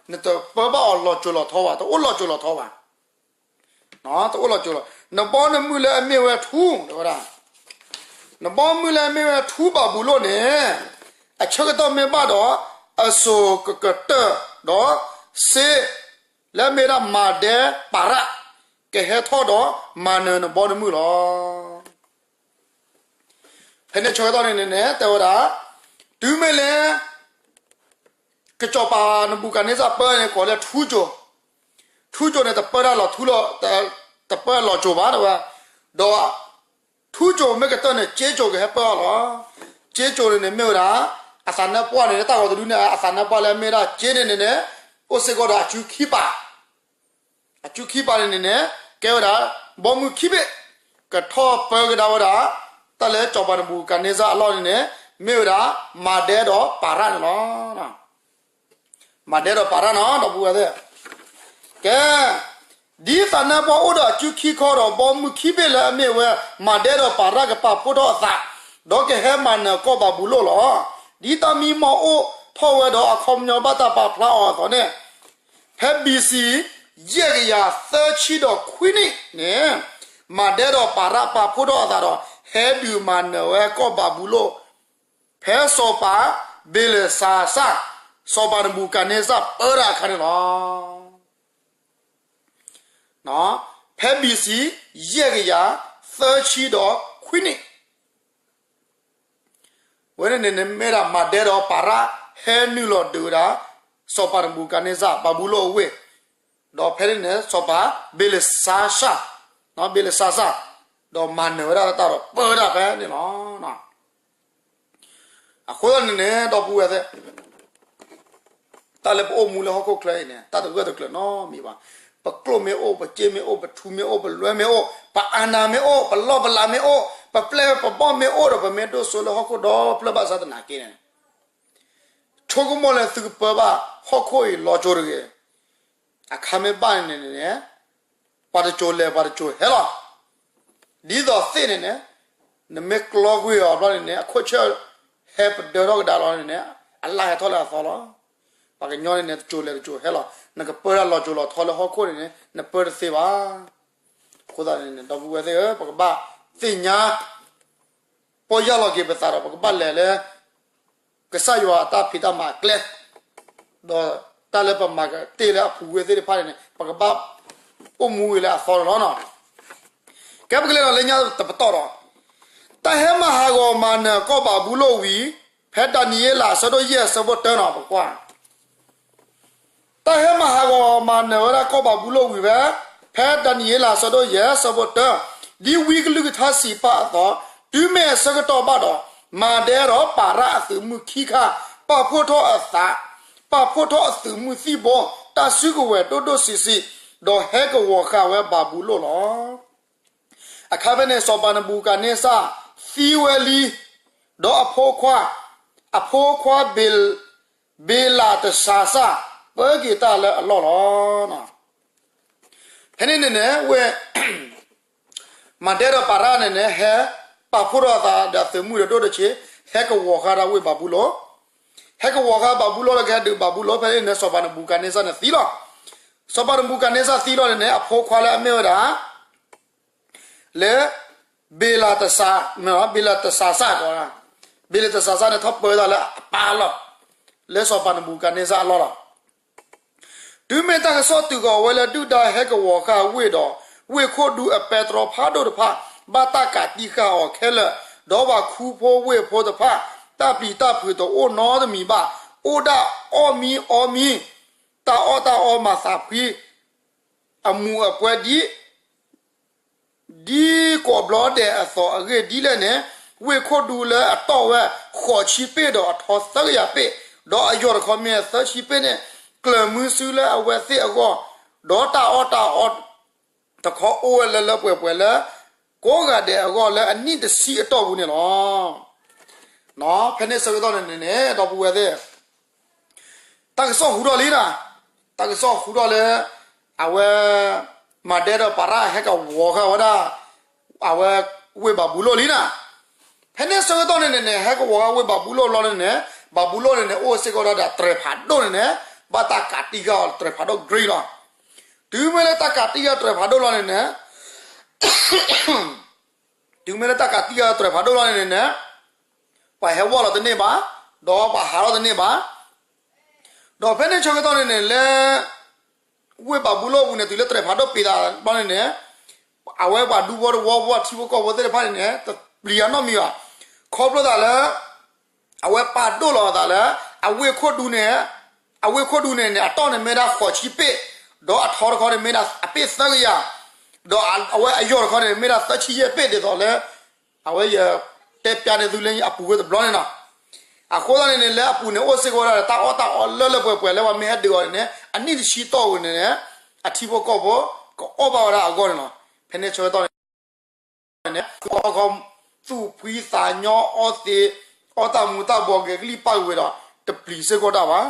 နတပၢဘၣ်အီၤလီၤစိၤလီၤထီဘၣ်, တအိၣ်လီၤစိၤလီၤထီဘၣ်. တအိၣ်လီၤစိၤလီၤ, နဘီနမုၢ်လၢအမ့ၢ်ဝဲထူ, တဲဝဲဒၣ်, နဘီမုၢ်လၢအမ့ၢ်ဝဲထူဘၤဘူလိၣ်န့ၣ်, အဆၢကတီၢ်မ့ၢ်ဘၣ်ဒီး, အစိၤကကတၢၢ်ဒီး, စ့, လၢအမ့ၢ်ဝဲဒၣ်မၤဒဲပၤရၣ်, ကဟဲထီၣ်ဒီးမၤနၢၤနဘီနမုၢ်လီၤ. ဖဲန့ၣ်ဆၢကတီၢ်န့ၣ်န့ၣ် တဲဝဲဒၣ်, တုၤမ့ၢ်လၢ ကစီၤပၤနဘူၤခၣ်နံစၢ်ပၢန့ၣ် ကိးလၢထူစိၤ, ထူစိၤန့ၣ် တပၢတၢ်လီၤထူ, တပၢလီၤစိၤဘၣ်ဝဲ, ဒီးထူစိၤမ့ၢ်ကတၢၢ်န့ၣ် စ့စိၤကဟဲပၢအီၤလီၤ. စ့စိၤန့ၣ်န့ၣ်မ့ၢ်ဝဲဒၣ်, အသးနါပှၢ်န့ၣ် တၢ်ဂီၤတဒုန့ၣ် အသးနါပှၢ်လၢအမ့ၢ်ဝဲဒၣ်စ့န့ၣ်န့ၣ်န့ၣ်, အိၣ်စ့ၢ်ကီးဒီးအစုခံပၤ အစုခံပၤန့ၣ်န့ၣ်န့ၣ်, ကဲဝဲဒၣ်, ဘီမုၢ်ခံဘ့ၣ်, ကထီၣ်ပၢကဒါဝဲဒၣ်, တၢ်လၢစီၤပၤနဘူၤခၣ်နံစၢ်အလီၢ်န့ၣ်န့ၣ်, မ့ၢ်ဝဲဒၣ်, မၤဒဲဒီးပၤရၣ်န့ၣ်လီၤ. မၤဒဲဒီးပၤရၣ်နီၤ ဒီပုၢ်ဝဲၢ်သ့ၣ်, ကဲ, ဒ်သးနါပှၢ်အိၣ်ဒီးအစုခံခီဒီး ဘီမုၢ်ခံဘ့ၣ်လၢအမ့ၢ်ဝဲ, မၤဒဲဒီးပၤရၣ်ကပာ်ဖှိၣ်ထီၣ်အသး, ဒီးကဟဲမၤနၢၤကီၢ်ဘၤဘူလိၣ်လီၤ. ဒ်တၢ်မံမီၢ်အိၣ်ထီၣ်ဝဲဒီးအခီပညီဘၣ်တၢ်ပာ်ဖျါအီၤအသိးန့ၣ်, ဖဲ B C ယဲၢ်ကယၤသၢဆံဒီးခွံနံၣ်န့ၣ်, မၤဒဲဒီးပၤရၣ်ပာ်ဖှိၣ်ထီၣ်အသးဒီး ဟဲဒုးမၤနၢၤဝဲကီၢ်ဘၤဘူလိၣ်, ဖဲစီၤပၤဘ့လၡါစၢ်, စီၤပၤနဘူၤခၣ်နံစၢ်ပၢတၢ်အခါန့ၣ်လီၤ. ဖဲ B C ယဲၢ်ကယၤသၢဆံဒီးခွံနံၣ် ဝဲန့ၣ်န့ၣ်န့ၣ် မ့ၢ်ဒၣ်မၤဒဲဒီးပၤရၣ်ဟဲနုာ်လီၤဒုးဝဲဒၣ် စီၤပၤနဘူၤခၣ်နံစၢ်ဘၤဘူလိၣ်အဝ့ၢ်, ဒီးဖဲန့ၣ်န့ၣ် စီၤပၤဘ့လၡါစၢ်, ဘ့လၡါစၢ်, ဒီးမၤနၢၤဝဲဒၣ်တၢ်ဒီးပၢတၢ်ဖဲန့ၣ်လီၤ. အဃိသတးန့ၣ်န့ၣ် ဒီပုၢ်ဝဲၢ်သ့ၣ် တၢ်လၢပအိၣ်မူလၢဟီၣ်ခိၣ်ချၢအံၤန့ၣ် တၢ်တဂၢၢ်တကျၢၤနီတမံၤဘၣ်. ပကျိၣ်မ့ၢ်အိၣ်, ပစ့မ့ၢ်အိၣ်, ပထူမ့ၢ်အိၣ်, ပလွဲမ့ၢ်အိၣ်, ပအၣ်နၢ်မ့ၢ်အိၣ်, ပလီၢ်ပလးမ့ၢ်အိၣ်, ပပျဲၢ်ပဘီၣ်မ့ၢ်အိၣ်ဒီး ပမ့ၢ်ဒိၣ်စိလၢဟီၣ်ခိၣ်ဒီဖျၢၣ်ဘၣ်ဆၣ်သနာ်က့န့ၣ် ဆိကမိၣ်လၢသုကပၢဘၣ်ဟီၣ်ခိၣ်အံၤလီၤစိၤတဂ့ၤ. အခါမ့ၢ်ဘၣ်န့ၣ်န့ၣ် ပှၤတစိၤလဲၤ ပှၤတစိၤဟဲလီၤ. ဒ်သိးသ့ၣ်န့ၣ်န့ၣ် နမ့ၢ်ကျီကွံာ်အီၤဘျီန့ၣ်န့ၣ် အခိၣ်ဆၢၣ်ဟဲပဒၢထီၣ်ကဒါလီၤန့ၣ်န့ၣ် အလၣ်ဟဲထီၣ်လၢအသီလီၤ. ပှၤကညီန့ၣ်န့ၣ် တစိၤလဲၤတစိၤဟဲလီၤ. နကပၢတၢ်လီၤစိၤလီၤထီလၢဟီၣ်ခိၣ်န့ၣ်န့ၣ် နပၢတသ့ဘၣ်. အဃိသတးန့ၣ်န့ၣ် ဒီပုၢ်ဝဲၢ်သ့ၣ်ဧၢ, ပကဘၣ်သ့ၣ်ညါ ပီၢ်ယၢ်လီၤက့ၤပသးဒီး ပကဘၣ်လဲၤလၢ ကစၢ်ယွၤအတၢ်ဖံးတၢ်မၤအကျဲ, ဒီးတၢ်လၢပမၤကတ့ၢ်လၢအပူၤကွံာ်သ့ၣ်တဖၣ်န့ၣ်န့ၣ် ပကဘၣ်အိၣ်မူဝံၤလၢအသီလီၤနီၤ. ကဲ ပကလဲၤဒီးလၢညါတပတီၢ်ဒီး တၢ်ဟဲမၤဟးဂီၤမၤနၢၤကီၢ်ဘၤဘူလိၣ်ဝံၤ ဖဲဒၤနံးယ့လးအဆၢဒိၣ်ယဲၢ်အဆၢဖိတၢနီၤ ပကွၢ် တၢ်ဟဲမၤဟးဂီၤမၤနၢၤဝဲဒၣ်ကီၢ်ဘၤဘူလိၣ်ဝံၤဖဲ ဖဲဒၤနံးယ့လးအဆၢဒိၣ်ယဲၢ်အဆၢဖိတၢ, ဒ်ဝံကလုၢ်ကထါစံးပာ်အသိး, တုၤမ့ၢ်အဆၢကတီၢ်ဘၣ်ဒီး, မၤဒဲဒီးပၤရၣ်အသုးမုၢ်ခံခါ, ပာ်ဖှိၣ်ထီၣ်အသး, ပာ်ဖှိၣ်ထီၣ်အသုးမုၢ်သံၣ်ဘိ, တၢ်စုကဝဲၤဒိၣ်ဒိၣ်ဆံးဆံး, ဒီးဟဲကဝီၤဃာ်ဝဲဘၤဘူလိၣ်လီၤ. အခါဖဲန့ၣ် စီၤပၤနဘူၤခၣ်န့စၢ်သံဝဲလံ, ဒီးအဖိခွါ, အဖိခွါ ဘ့လးတစၤစၢ် ပၢက့ၤတၢ်လၢအလီၢ်လီၤ. ဖဲန့ၣ်န့ၣ်န့ၣ် ဝ့ၢ် မၤဒဲဒီးပၤရၣ်န့ၣ်န့ၣ် ဟဲပာ်ဖှိၣ်ထီၣ်အသးဒီးသုးမုၢ်ဒီးဒိၣ်တဆံး, ဟဲကဝီၤဃာ်ဒီးဝ့ၢ်ဘၤဘူလိၣ်, ဟဲကဝီၤဃာ်ဘၤဘူလိၣ်လၢကဟဲဒုးဘၤဘူလိၣ် ဖဲန့ၣ်န့ၣ် စီၤပၤနဘူၤခၣ်န့စၢ်န့ၣ်သံလီၤ. စီၤပၤနဘူၤခၣ်န့စၢ်သံလီၤန့ၣ်န့ၣ် အဖိခွါလၢအမ့ၢ်ဝဲဒၣ် လၢ ဘ့လးတစး, ဘ့လးတစးစၢ်ကီး, ဘ့လးတစးစၢ်န့ၣ် ထီၣ်ပၢသးလၢအပၢ်အလီၢ်, လၢစီၤပၤနဘူၤခၣ်န့စၢ်အလီၢ်လီၤ. တုၤမ့ၢ်တၢ်ကစီၣ်တုၤဃီၤဝဲလၢဒုၣ်ဒါဟဲကဝီၤဃာ်ဝ့ၢ်ဒီး ဝ့ၢ်ခိၣ်ဒူအပဲတြီဖးဒိၣ်တဖၣ် ဘၣ်တၢ်ကးတံာ်ဃာ်အီၤခဲလၢာ်, ဒီးပှၤခူဖိဝ့ၢ်ဖိတဖၣ် တၢ်ပျံၤတၢ်ဖုးတအိၣ်နီတမံၤဘၣ်, အိၣ်ဒၣ်အီၣ်မံအီမံ, တၢ်အီၣ်တၢ်အီမၤသးဖှံ အမူးအပွဲဒ် ဒ်ကိးဘျီဒဲးအသိးအဂ့ၢ်ဒ်လဲၣ်န့ၣ်, ဝ့ၢ်ခိၣ်ဒူလၢအတီၢ်ဝဲ ဃိးဆံပ့ၣ်ဒီးအထီသၢကယၤပ့ၣ်, ဒီးအယီၢ်တခီမ့ၢ်သၢဆံပ့ၣ်န့ၣ်, ကျၢၤမုဆူလၢအဝဲသ့ၣ်အဂီၢ်, ဒီးတၢ်အီၣ်တၢ်အီတခီအိၣ်ဝဲလၢလၢပှဲၤပှဲၤလၢ ကိးဂၤဒဲးအဂီၢ်လၢအနံၣ်တဆံအတီၢ်ပူၤန့ၣ်လီၤ. ဖဲန့ၣ်ဆၢကတီၢ်န့ၣ်န့ၣ်န့ၣ် ဒီပုၢ်ဝဲၢ်သ့ၣ် တၢ်ကစီၣ်ဟူထီၣ်လံနီၤ, တၢ်ကစီၣ်ဟူထီၣ်လၢ အဝဲ မၤဒဲဒီးပၤရၣ်ဟဲကဝီၤဃာ်ဝဲဒၣ် အဝဲ ဝ့ၢ်ဘၤဘူလိၣ်လံနီၤ. ဖဲန့ၣ်ဆၢကတီၢ်န့ၣ်န့ၣ်န့ၣ် ဟဲကဝီၤဃာ်ဝ့ၢ်ဘၤဘူလိၣ်လီၤန့ၣ်န့ၣ် ဘၤဘူလိၣ်န့ၣ်န့ၣ် အိၣ်စ့ၢ်ကီးဒၣ်ဒီးတြဲၤဖးဒိၣ်န့ၣ်န့ၣ် ဘၣ်တၢ်ကးတံာ်ဃာ်အီၤတြဲၤဖးဒိၣ် Greek လီၤ. တုၤမ့ၢ်လၢတၢ်ကးတံာ်ဃာ်တြဲၤဖးဒိၣ်လီၤန့ၣ်န့ၣ် တုၤမ့ၢ်လၢတၢ်ကးတံာ်ဃာ်တြဲၤဖးဒိၣ်လီၤန့ၣ်န့ၣ် ပှၤဟဲဝီၢ်လီၤတန့ၢ်ဘၣ်, ဒီးပှၤဟးထီၣ်တန့ၢ်ဘၣ်. ဒီးဖဲန့ၣ်ဆၢကတီၢ်န့ၣ်န့ၣ် လၢ ဝ့ၢ်ဘၤဘူလိၣ်အပူၤန့ၣ် တုၤလၢတြဲၤဖးဒိၣ်ပံၤသးဘျီန့ၣ်န့ၣ် အဝဲပှၤဒူဖိတဝီဖိ အထံဖိကီၢ်ဖိသ့ၣ်တဖၣ်န့ၣ်န့ၣ် တပျံၤအနီတမံၤဘၣ်. ခီဖျိသးလၢ အဝဲပာ်ဒိၣ်လီၤအသးလၢ အဝ့ၢ်ခိၣ်ဒူန့ၣ် အဝ့ၢ်ခိၣ်ဒူန့ၣ်န့ၣ် အတီၢ်န့ၣ်မ့ၢ်ဒၣ်ဃိးဆံပ့ၣ်, ဒီးအထီတခီန့ၣ်မ့ၢ်ဒၣ်အပ့ၣ်သၢကယၤ, ဒီးအဝဲအယီၢ်တခီန့ၣ် မ့ၢ်ဒၣ်သၢဆံယဲၢ်ပ့ၣ်ဒ်သိးလၢ အဝဲယတဲပျါန့ၢ်သုလၢအပူၤဝဲတဘျီန့ၣ်လီၤ. အဃိသတးန့ၣ်န့ၣ် လၢအပူၤန့ၣ် အိၣ်စ့ၢ်ကီးဝဲဒၣ်ဒီးတၢ်အီၣ်တၢ်အီလၢလၢပှဲၤပှဲၤလၢပှၤမ့ၢ်ဟဲဒုးအီၤန့ၣ်န့ၣ် အနံၣ်တဆံတီၢ်ဝံၤန့ၣ်န့ၣ် အထံဖိကီၢ်ဖိ ကအီၣ်ဘၣ်ဝဲဒၣ်အဂီၢ်န့ၣ်လီၤ. ဖဲန့ၣ်ဆၢကတီၢ်န့ၣ်န့ၣ် သူၣ်ဖှံသးညီအီသံး အီၣ်တၢ်မူၤတၢ်ဘှီးဂဲၤကလံၣ်ပၣ်ဝဲဒီး တပျံၤစ့ၢ်ကီးတၢ်ဘၣ်.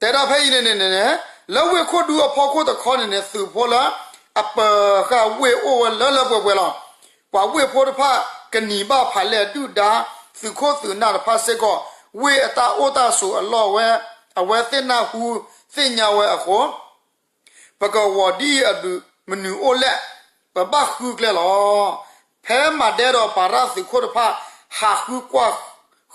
တဲဒၣ်ဖဲအံၤန့ၣ်န့ၣ်န့ၣ် လၢဝ့ၢ်ခိၣ်ဒူအဖီခိၣ်တခီန့ၣ်န့ၣ် သုးဖိလၢအပၢၤဃာ်ဝ့ၢ်အိၣ်ဝဲလၢလၢပှဲၤပှဲၤလီၤ. ပှၤဝ့ၢ်ဖိတဖၣ်ကနံၤဘၣ်ဖးလဲၢ်ဒုၣ်ဒါ သုးခိၣ်သုးနၢ်တဖၣ်စ့ၢ်ကီး ဝ့ၢ်အတၢ်အိၣ်တၢ်ဆိးအလီၢ်ဝဲ အဝဲသ့ၣ်နၢ်ဟူသ့ၣ်ညါဝဲအဃိ ပကဝီၤဒ်အံၤအဘျုးမနုၤအိၣ်လဲၣ်, ပဘၣ်ဃုကျဲလီၤ. ဖဲမၤဒဲဒီးပၤရၣ်သုးခိၣ်တဖၣ် ဟးဃုကွၢ်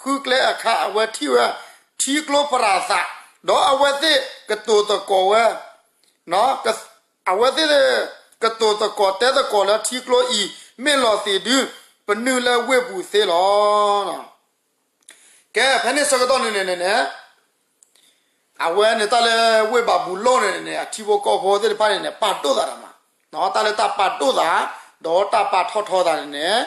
ဃုကျဲအခါ အဝဲထံၣ်ဝဲထံကျိပရၤသး, ဒီးအဝဲသ့ၣ်ကတိၤသကိးဝဲ, အဝဲသ့ၣ်ကတိၤသကိးတဲသကိးလၢထံကျိအံၤ မ့ၢ်လီၤသ့ၣ်ဒု ပနုာ်လၢဝ့ၢ်ပူၤသ့လီၤ. ကဲ ဖဲန့ၣ်ဆၢကတီၢ်န့ၣ်န့ၣ်န့ၣ် အဝဲန့ၣ်တၢ်လၢဝ့ၢ်ဘၤဘူလိၣ်န့ၣ်န့ၣ် အထံဖိကီၢ်ဖိသ့ၣ်တဖၣ်န့ၣ်န့ၣ် ပာ်ဒိၣ်သးတၢ်မး, တၢ်လၢတၢ်ပာ်ဒိၣ်သး ဒီးတၢ်ပာ်ထီၣ်ထီသးန့ၣ်န့ၣ်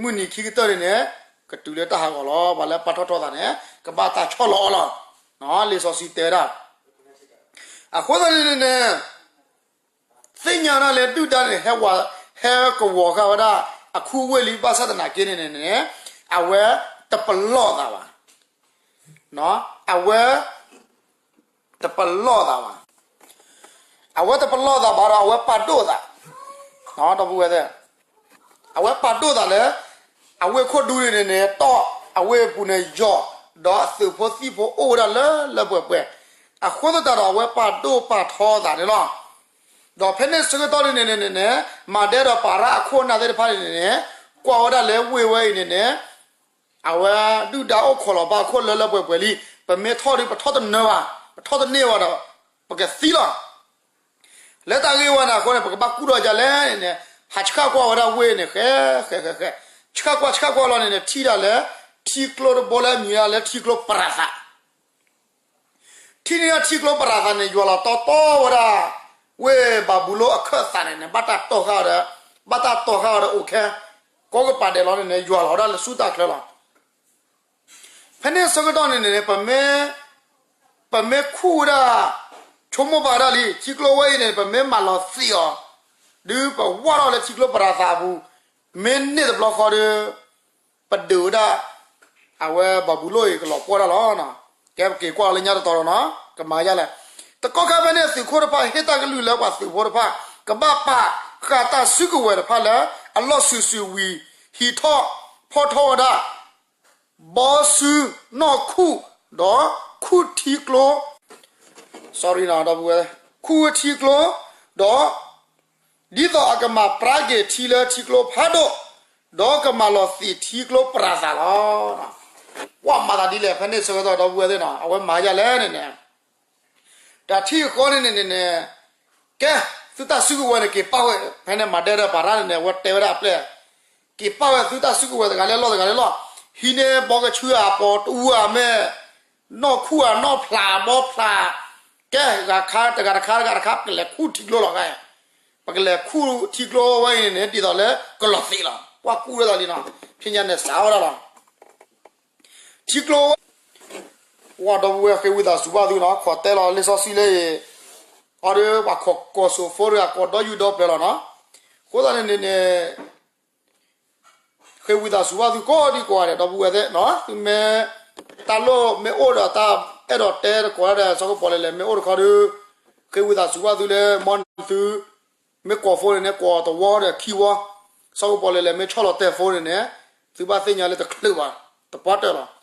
မုၢ်နံၤခံကတၢၢ်န့ၣ်န့ၣ် ကတုၤလၢတၢ်ဟးဂီၤလီၤ. ပှၤလၢပာ်ထီၣ်ထီသးန့ၣ် ကဘၣ်တၢ်ဆီၣ်လီၤအီလီၤ. လံာ်စီဆှံတဲဝဲဒၣ် အဃိသတးန့ၣ်န့ၣ် သ့ၣ်ညါဒၣ်လၢဒုၣ်ဒါန့ၣ် ဟဲဝး ဟဲကဝီၤဃာ်ဝဲဒၣ် အခူဝ့ၢ်လံ ဘၣ်ဆၣ်သနာ်က့န့ၣ်န့ၣ် အဝဲတပလီၢ်သးဘၣ်. အဝဲ တပလီၢ်သးဘၣ်. အဝဲတပလီၢ်သးဘၣ်ဒီး အဝဲပာ်ဒိၣ်သး, ဒီပုၢ်ဝဲၢ်သ့ၣ် အဝဲပာ်ဒိၣ်သးလၢ အဝ့ၢ်ခိၣ်ဒူန့ၣ်န့ၣ်န့ၣ် တီၢ် အဝ့ၢ်အပူၤန့ၣ်ယိာ်, ဒီးအသုးဖိသံၣ်ဖိအိၣ်ဝဲဒၣ်လၢလၢပှဲၤပှဲၤ, အဃိသတးဒီး အဝဲပာ်ဒိၣ်ပာ်ထီသးန့ၣ်လီၤ. ဒီးဖဲန့ၣ်ဆၢကတီၢ်န့ၣ်န့ၣ်န့ၣ်န့ၣ် မၤဒဲဒီးပၤရၣ်အခိၣ်အနၢ်သ့ၣ်တဖၣ်န့ၣ်န့ၣ်န့ၣ် ကွၢ်ဝဲဒၣ်လၢဝ့ၢ်ဝဲအံၤန့ၣ်န့ၣ် အဝဲဒုၣ်ဒါအိၣ်ခိးလီၤဘၣ်အခိၣ်လၢလၢပှဲၤပှဲၤလံ, ပမ့ၢ်ထီၣ်ဒီး ပထီၣ်တနၢၤဘၣ်, ပထီၣ်တန့ၢ်ဘၣ်ဒီး ပကသံလီၤ. လၢတၢ်ဂ့ၢ်ဝဲန့ၣ်အဃိန့ၣ် ပကဘၣ်ကူၣ်ထီၣ်ဒ်လဲၣ်န့ၣ်န့ၣ် ဟးဆှၣ်ကွၢ်ဝဲဒၣ်ဝ့ၢ်န့ၣ် ဃဲ ဃဲ ဃဲ ဃဲ, ဆှၣ်ကွၢ်ဆှၣ်ကွၢ်လီၤန့ၣ်န့ၣ် ထံၣ်ဒၣ်လၢ ထံကျိတဘိလၢအမံၤဒၣ်လၢထံကျိပရၤသး ထံၣ်န့ၢ်ဒၣ်ထံကျိပရၤသးန့ၣ် ယွၤလီၤတီတီဝဲဒၣ် ဝ့ၢ်ဘၤဘူလိၣ်အခၢၣ်သးန့ၣ်န့ၣ် ဘၣ်တၢ်တီၢ်ဃာ်ဒီး ဘၣ်တၢ်တီၢ်ဃာ်ဒီးအိၣ်ခဲ ကိးကပၤဒဲးလီၤန့ၣ်န့ၣ် ယွၤလီၤဝဲဒၣ်လၢဆူတၢ်ချၢလီၤ. ဖဲန့ၣ်ဆၢကတီၢ်န့ၣ်န့ၣ် ပမ့ၢ် ပမ့ၢ်ခူၣ်ဝဲဒၣ် ဆိကမိၣ်ဘၣ်ဒၣ်လံ ထံကျိဝဲအံၤန့ၣ် ပမ့ၢ်မၤလီၤသံအီၤ ဒုးပဝၢ်ထီၣ်လၢထံကျိပရၤသးအပူၤ မ့ၢ်န့ၢ်တဘျီဃီဒီး ပဒုးဝဲဒၣ် အဝဲဘၤဘူလိၣ်အံၤကလီၤပှီၢ်တၢ်လီၤ. ကဲပက့ၤကွၢ်လၢညါတတီၤဒီးနီၤ ကမၤယါလဲၣ်. တကီၢ်ခါဖဲန့ၣ် သုးခိၣ်တဖၣ်ဟ့ၣ်တၢ်ကလုၢ်လၢပှၤသုးဖိတဖၣ် ကဘၣ်ပာ်ဃာ်တၢ်စုကဝဲၤတဖၣ်လၢ အလီၢ်စုာ်စုာ်ဝံၤ ဟံးထီၣ်ဖီၣ်ထီၣ်ဝဲဒၣ် ဘီစုနီၣ်ခူၣ် ဒီးခူၣ်ထံကျိ sorry ဒီပုၢ်ဝဲၢ် ခူၣ်ထံကျိ ဒီး ဒ်သိးအကမၤပြးက့ၤထံလၢထံကျိဖးဒိၣ်, ဒီးကမၤလီၤသံးထံကျိပြးသးလီၤ. ပှၤမၤသးဒ်လဲၣ် ဖဲန့ၣ်ဆၢကတီၢ်ဒီပုၢ်ဝဲၢ်သ့ၣ်နီၤ အဝဲမၤယါလဲၣ်န့ၣ်န့ၣ် တၢ်ထံၣ်ဃီန့ၣ်န့ၣ်န့ၣ် ကဲ သုတၢ်စုကဝဲၤန့ၣ်က့ၤပာ်ဝဲ ဖဲန့ၣ်မၤဒဲဒၣ်ပၤရၣ်န့ၣ်န့ၣ် အဝဲတဲဝဲဒၣ်အပျဲၢ် က့ၤပာ်ဝဲသုတၢ်စုကဝဲၤတဂၤလၢလီၢ်တဂၤလၢလီၢ်, ဟံးန့ၢ်ဘီကဆူအပီတအူအမဲာ် နီၢ်ခူၣ်အနီၢ်ဖျးဘီဖျး, ကဲ ဂၤခါတဂၤတခါတဂၤတခါ ပကလဲၤခူၣ်ထံကျိလီၤဂၤ, ပကလဲၤခူၣ်ထံကျိဝဲအံၤန့ၣ်န့ၣ် ဒ်သိးလၢကလီၤသံးလီၤ. ပှၤကူၣ်ဝဲဒၣ်လံနီၤ ဖဲညါန့ၣ်စးဝဲဒၣ်လီၤ. ထံကျိဝဲ ဝဲဒီပုၢ်ဝဲၢ်ဃ့ဝံသးစူၤဘၣ်သုနီၤ ခိးတဲလီၤလံာ်စီဆှံလၢအံၤ, အီၤဒီးပှၤခိးကိးစိၤဖိတဂၤကိးဒီယူၢ်ဒီပျၢၤလီၤနီၤ, အဃိသတးန့ၣ်န့ၣ်န့ၣ် ဃ့ဝံသးစူၤဘၣ်သုကိးဒံကိးဂၤဒဲး ဒီပုၢ်ဝဲၢ်သ့ၣ်နီၤ, သုမ့ၢ် တၢ်လိၣ်မ့ၢ်အိၣ်ဒီးတၢ်အဲၣ်ဒိးတဲတကိးဒၣ်ဒီး စီၤကပီၤလဲၣ်လဲၣ် မ့ၢ်အိၣ်တခီဒီး ဃ့ဝံသးစူၤဘၣ်သုလၢ မ်သု မ့ၢ်ကိးဖိန့ၣ်န့ၣ် ကိးတဝီဒီးခံဝီ, စီၤကပီၤလဲၣ်လဲၣ် မ့ၢ်ဆီၣ်လီၤတဲာ်ဖိန့ၣ်န့ၣ် သုဘၣ်သ့ၣ်ညါလၢတချုးဘၣ် တပှၢ်တၢၢ်လီၤ.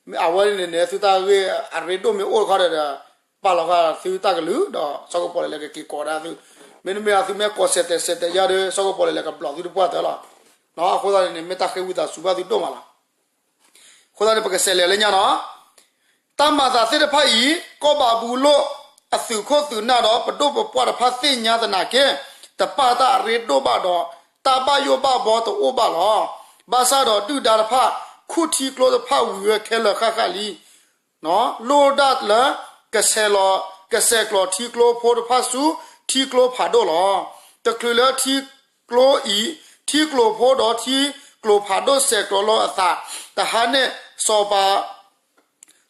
မ့ၢ်အဝဲန့ၣ်န့ၣ် သုတၢ်ဂ့ၢ်အရ့ဒိၣ်မ့ၢ်အိၣ်တခီဒီး ပာ်လီၤဃာ်သုတၢ်ကလုၢ်ဒီး စီၤကပီၤလဲၣ်လဲၣ်ကက့ၤကိးဒၣ်သု, မ့တမ့ၢ်သုမ့ၢ်ကိးစဲးတဲာ်စဲးတဲာ်ယါဒီး စီၤကပီၤလဲၣ်လဲၣ်ကဘျီးသုတပှၢ်တၢၢ်လီၤ. အဃိသတးန့ၣ်န့ၣ် မ့ၢ်တၢ်ဃ့ဝံသးစူၤဘၣ်သုဒိၣ်မးလီၤ. အဃိသတးန့ၣ် ပကစးလဲၤလၢညါနီၤ, တၢ်မၤသးသ့ၣ်တဖၣ်အံၤ ကီၢ်ဘၤဘူလိၣ် အသုးခိၣ်သုးနၢ်ဒီးပဒိၣ်ပပှၢ်တဖၣ်သ့ၣ်ညါသနာ်က့ တပာ်တၢ်အရ့ဒိၣ်ဘၣ်ဒီး တၢ်ဘၣ်ယိၣ်ဘၣ်ဘီတအိၣ်ဘၣ်လီၤ. ဘၣ်ဆၣ်ဒီးဒုၣ်ဒါတဖၣ် ခူၣ်ထံကျိတဖၣ်ဝံၤဝဲခဲလၢာ်ဃၣ်ဃၣ်လံ လိၣ်ဒၣ်လၢ ကဆဲးလီၤ ကဆဲးကျိးထံကျိဖိတဖၣ်ဆူထံကျိဖးဒိၣ်လီၤ. တချုးလၢထံကျိအံၤ ထံကျိဖိဒီးထံကျိဖးဒိၣ်ဆဲးကျိးလိာ်အသး တဟါန့ၣ် စီၤပၤ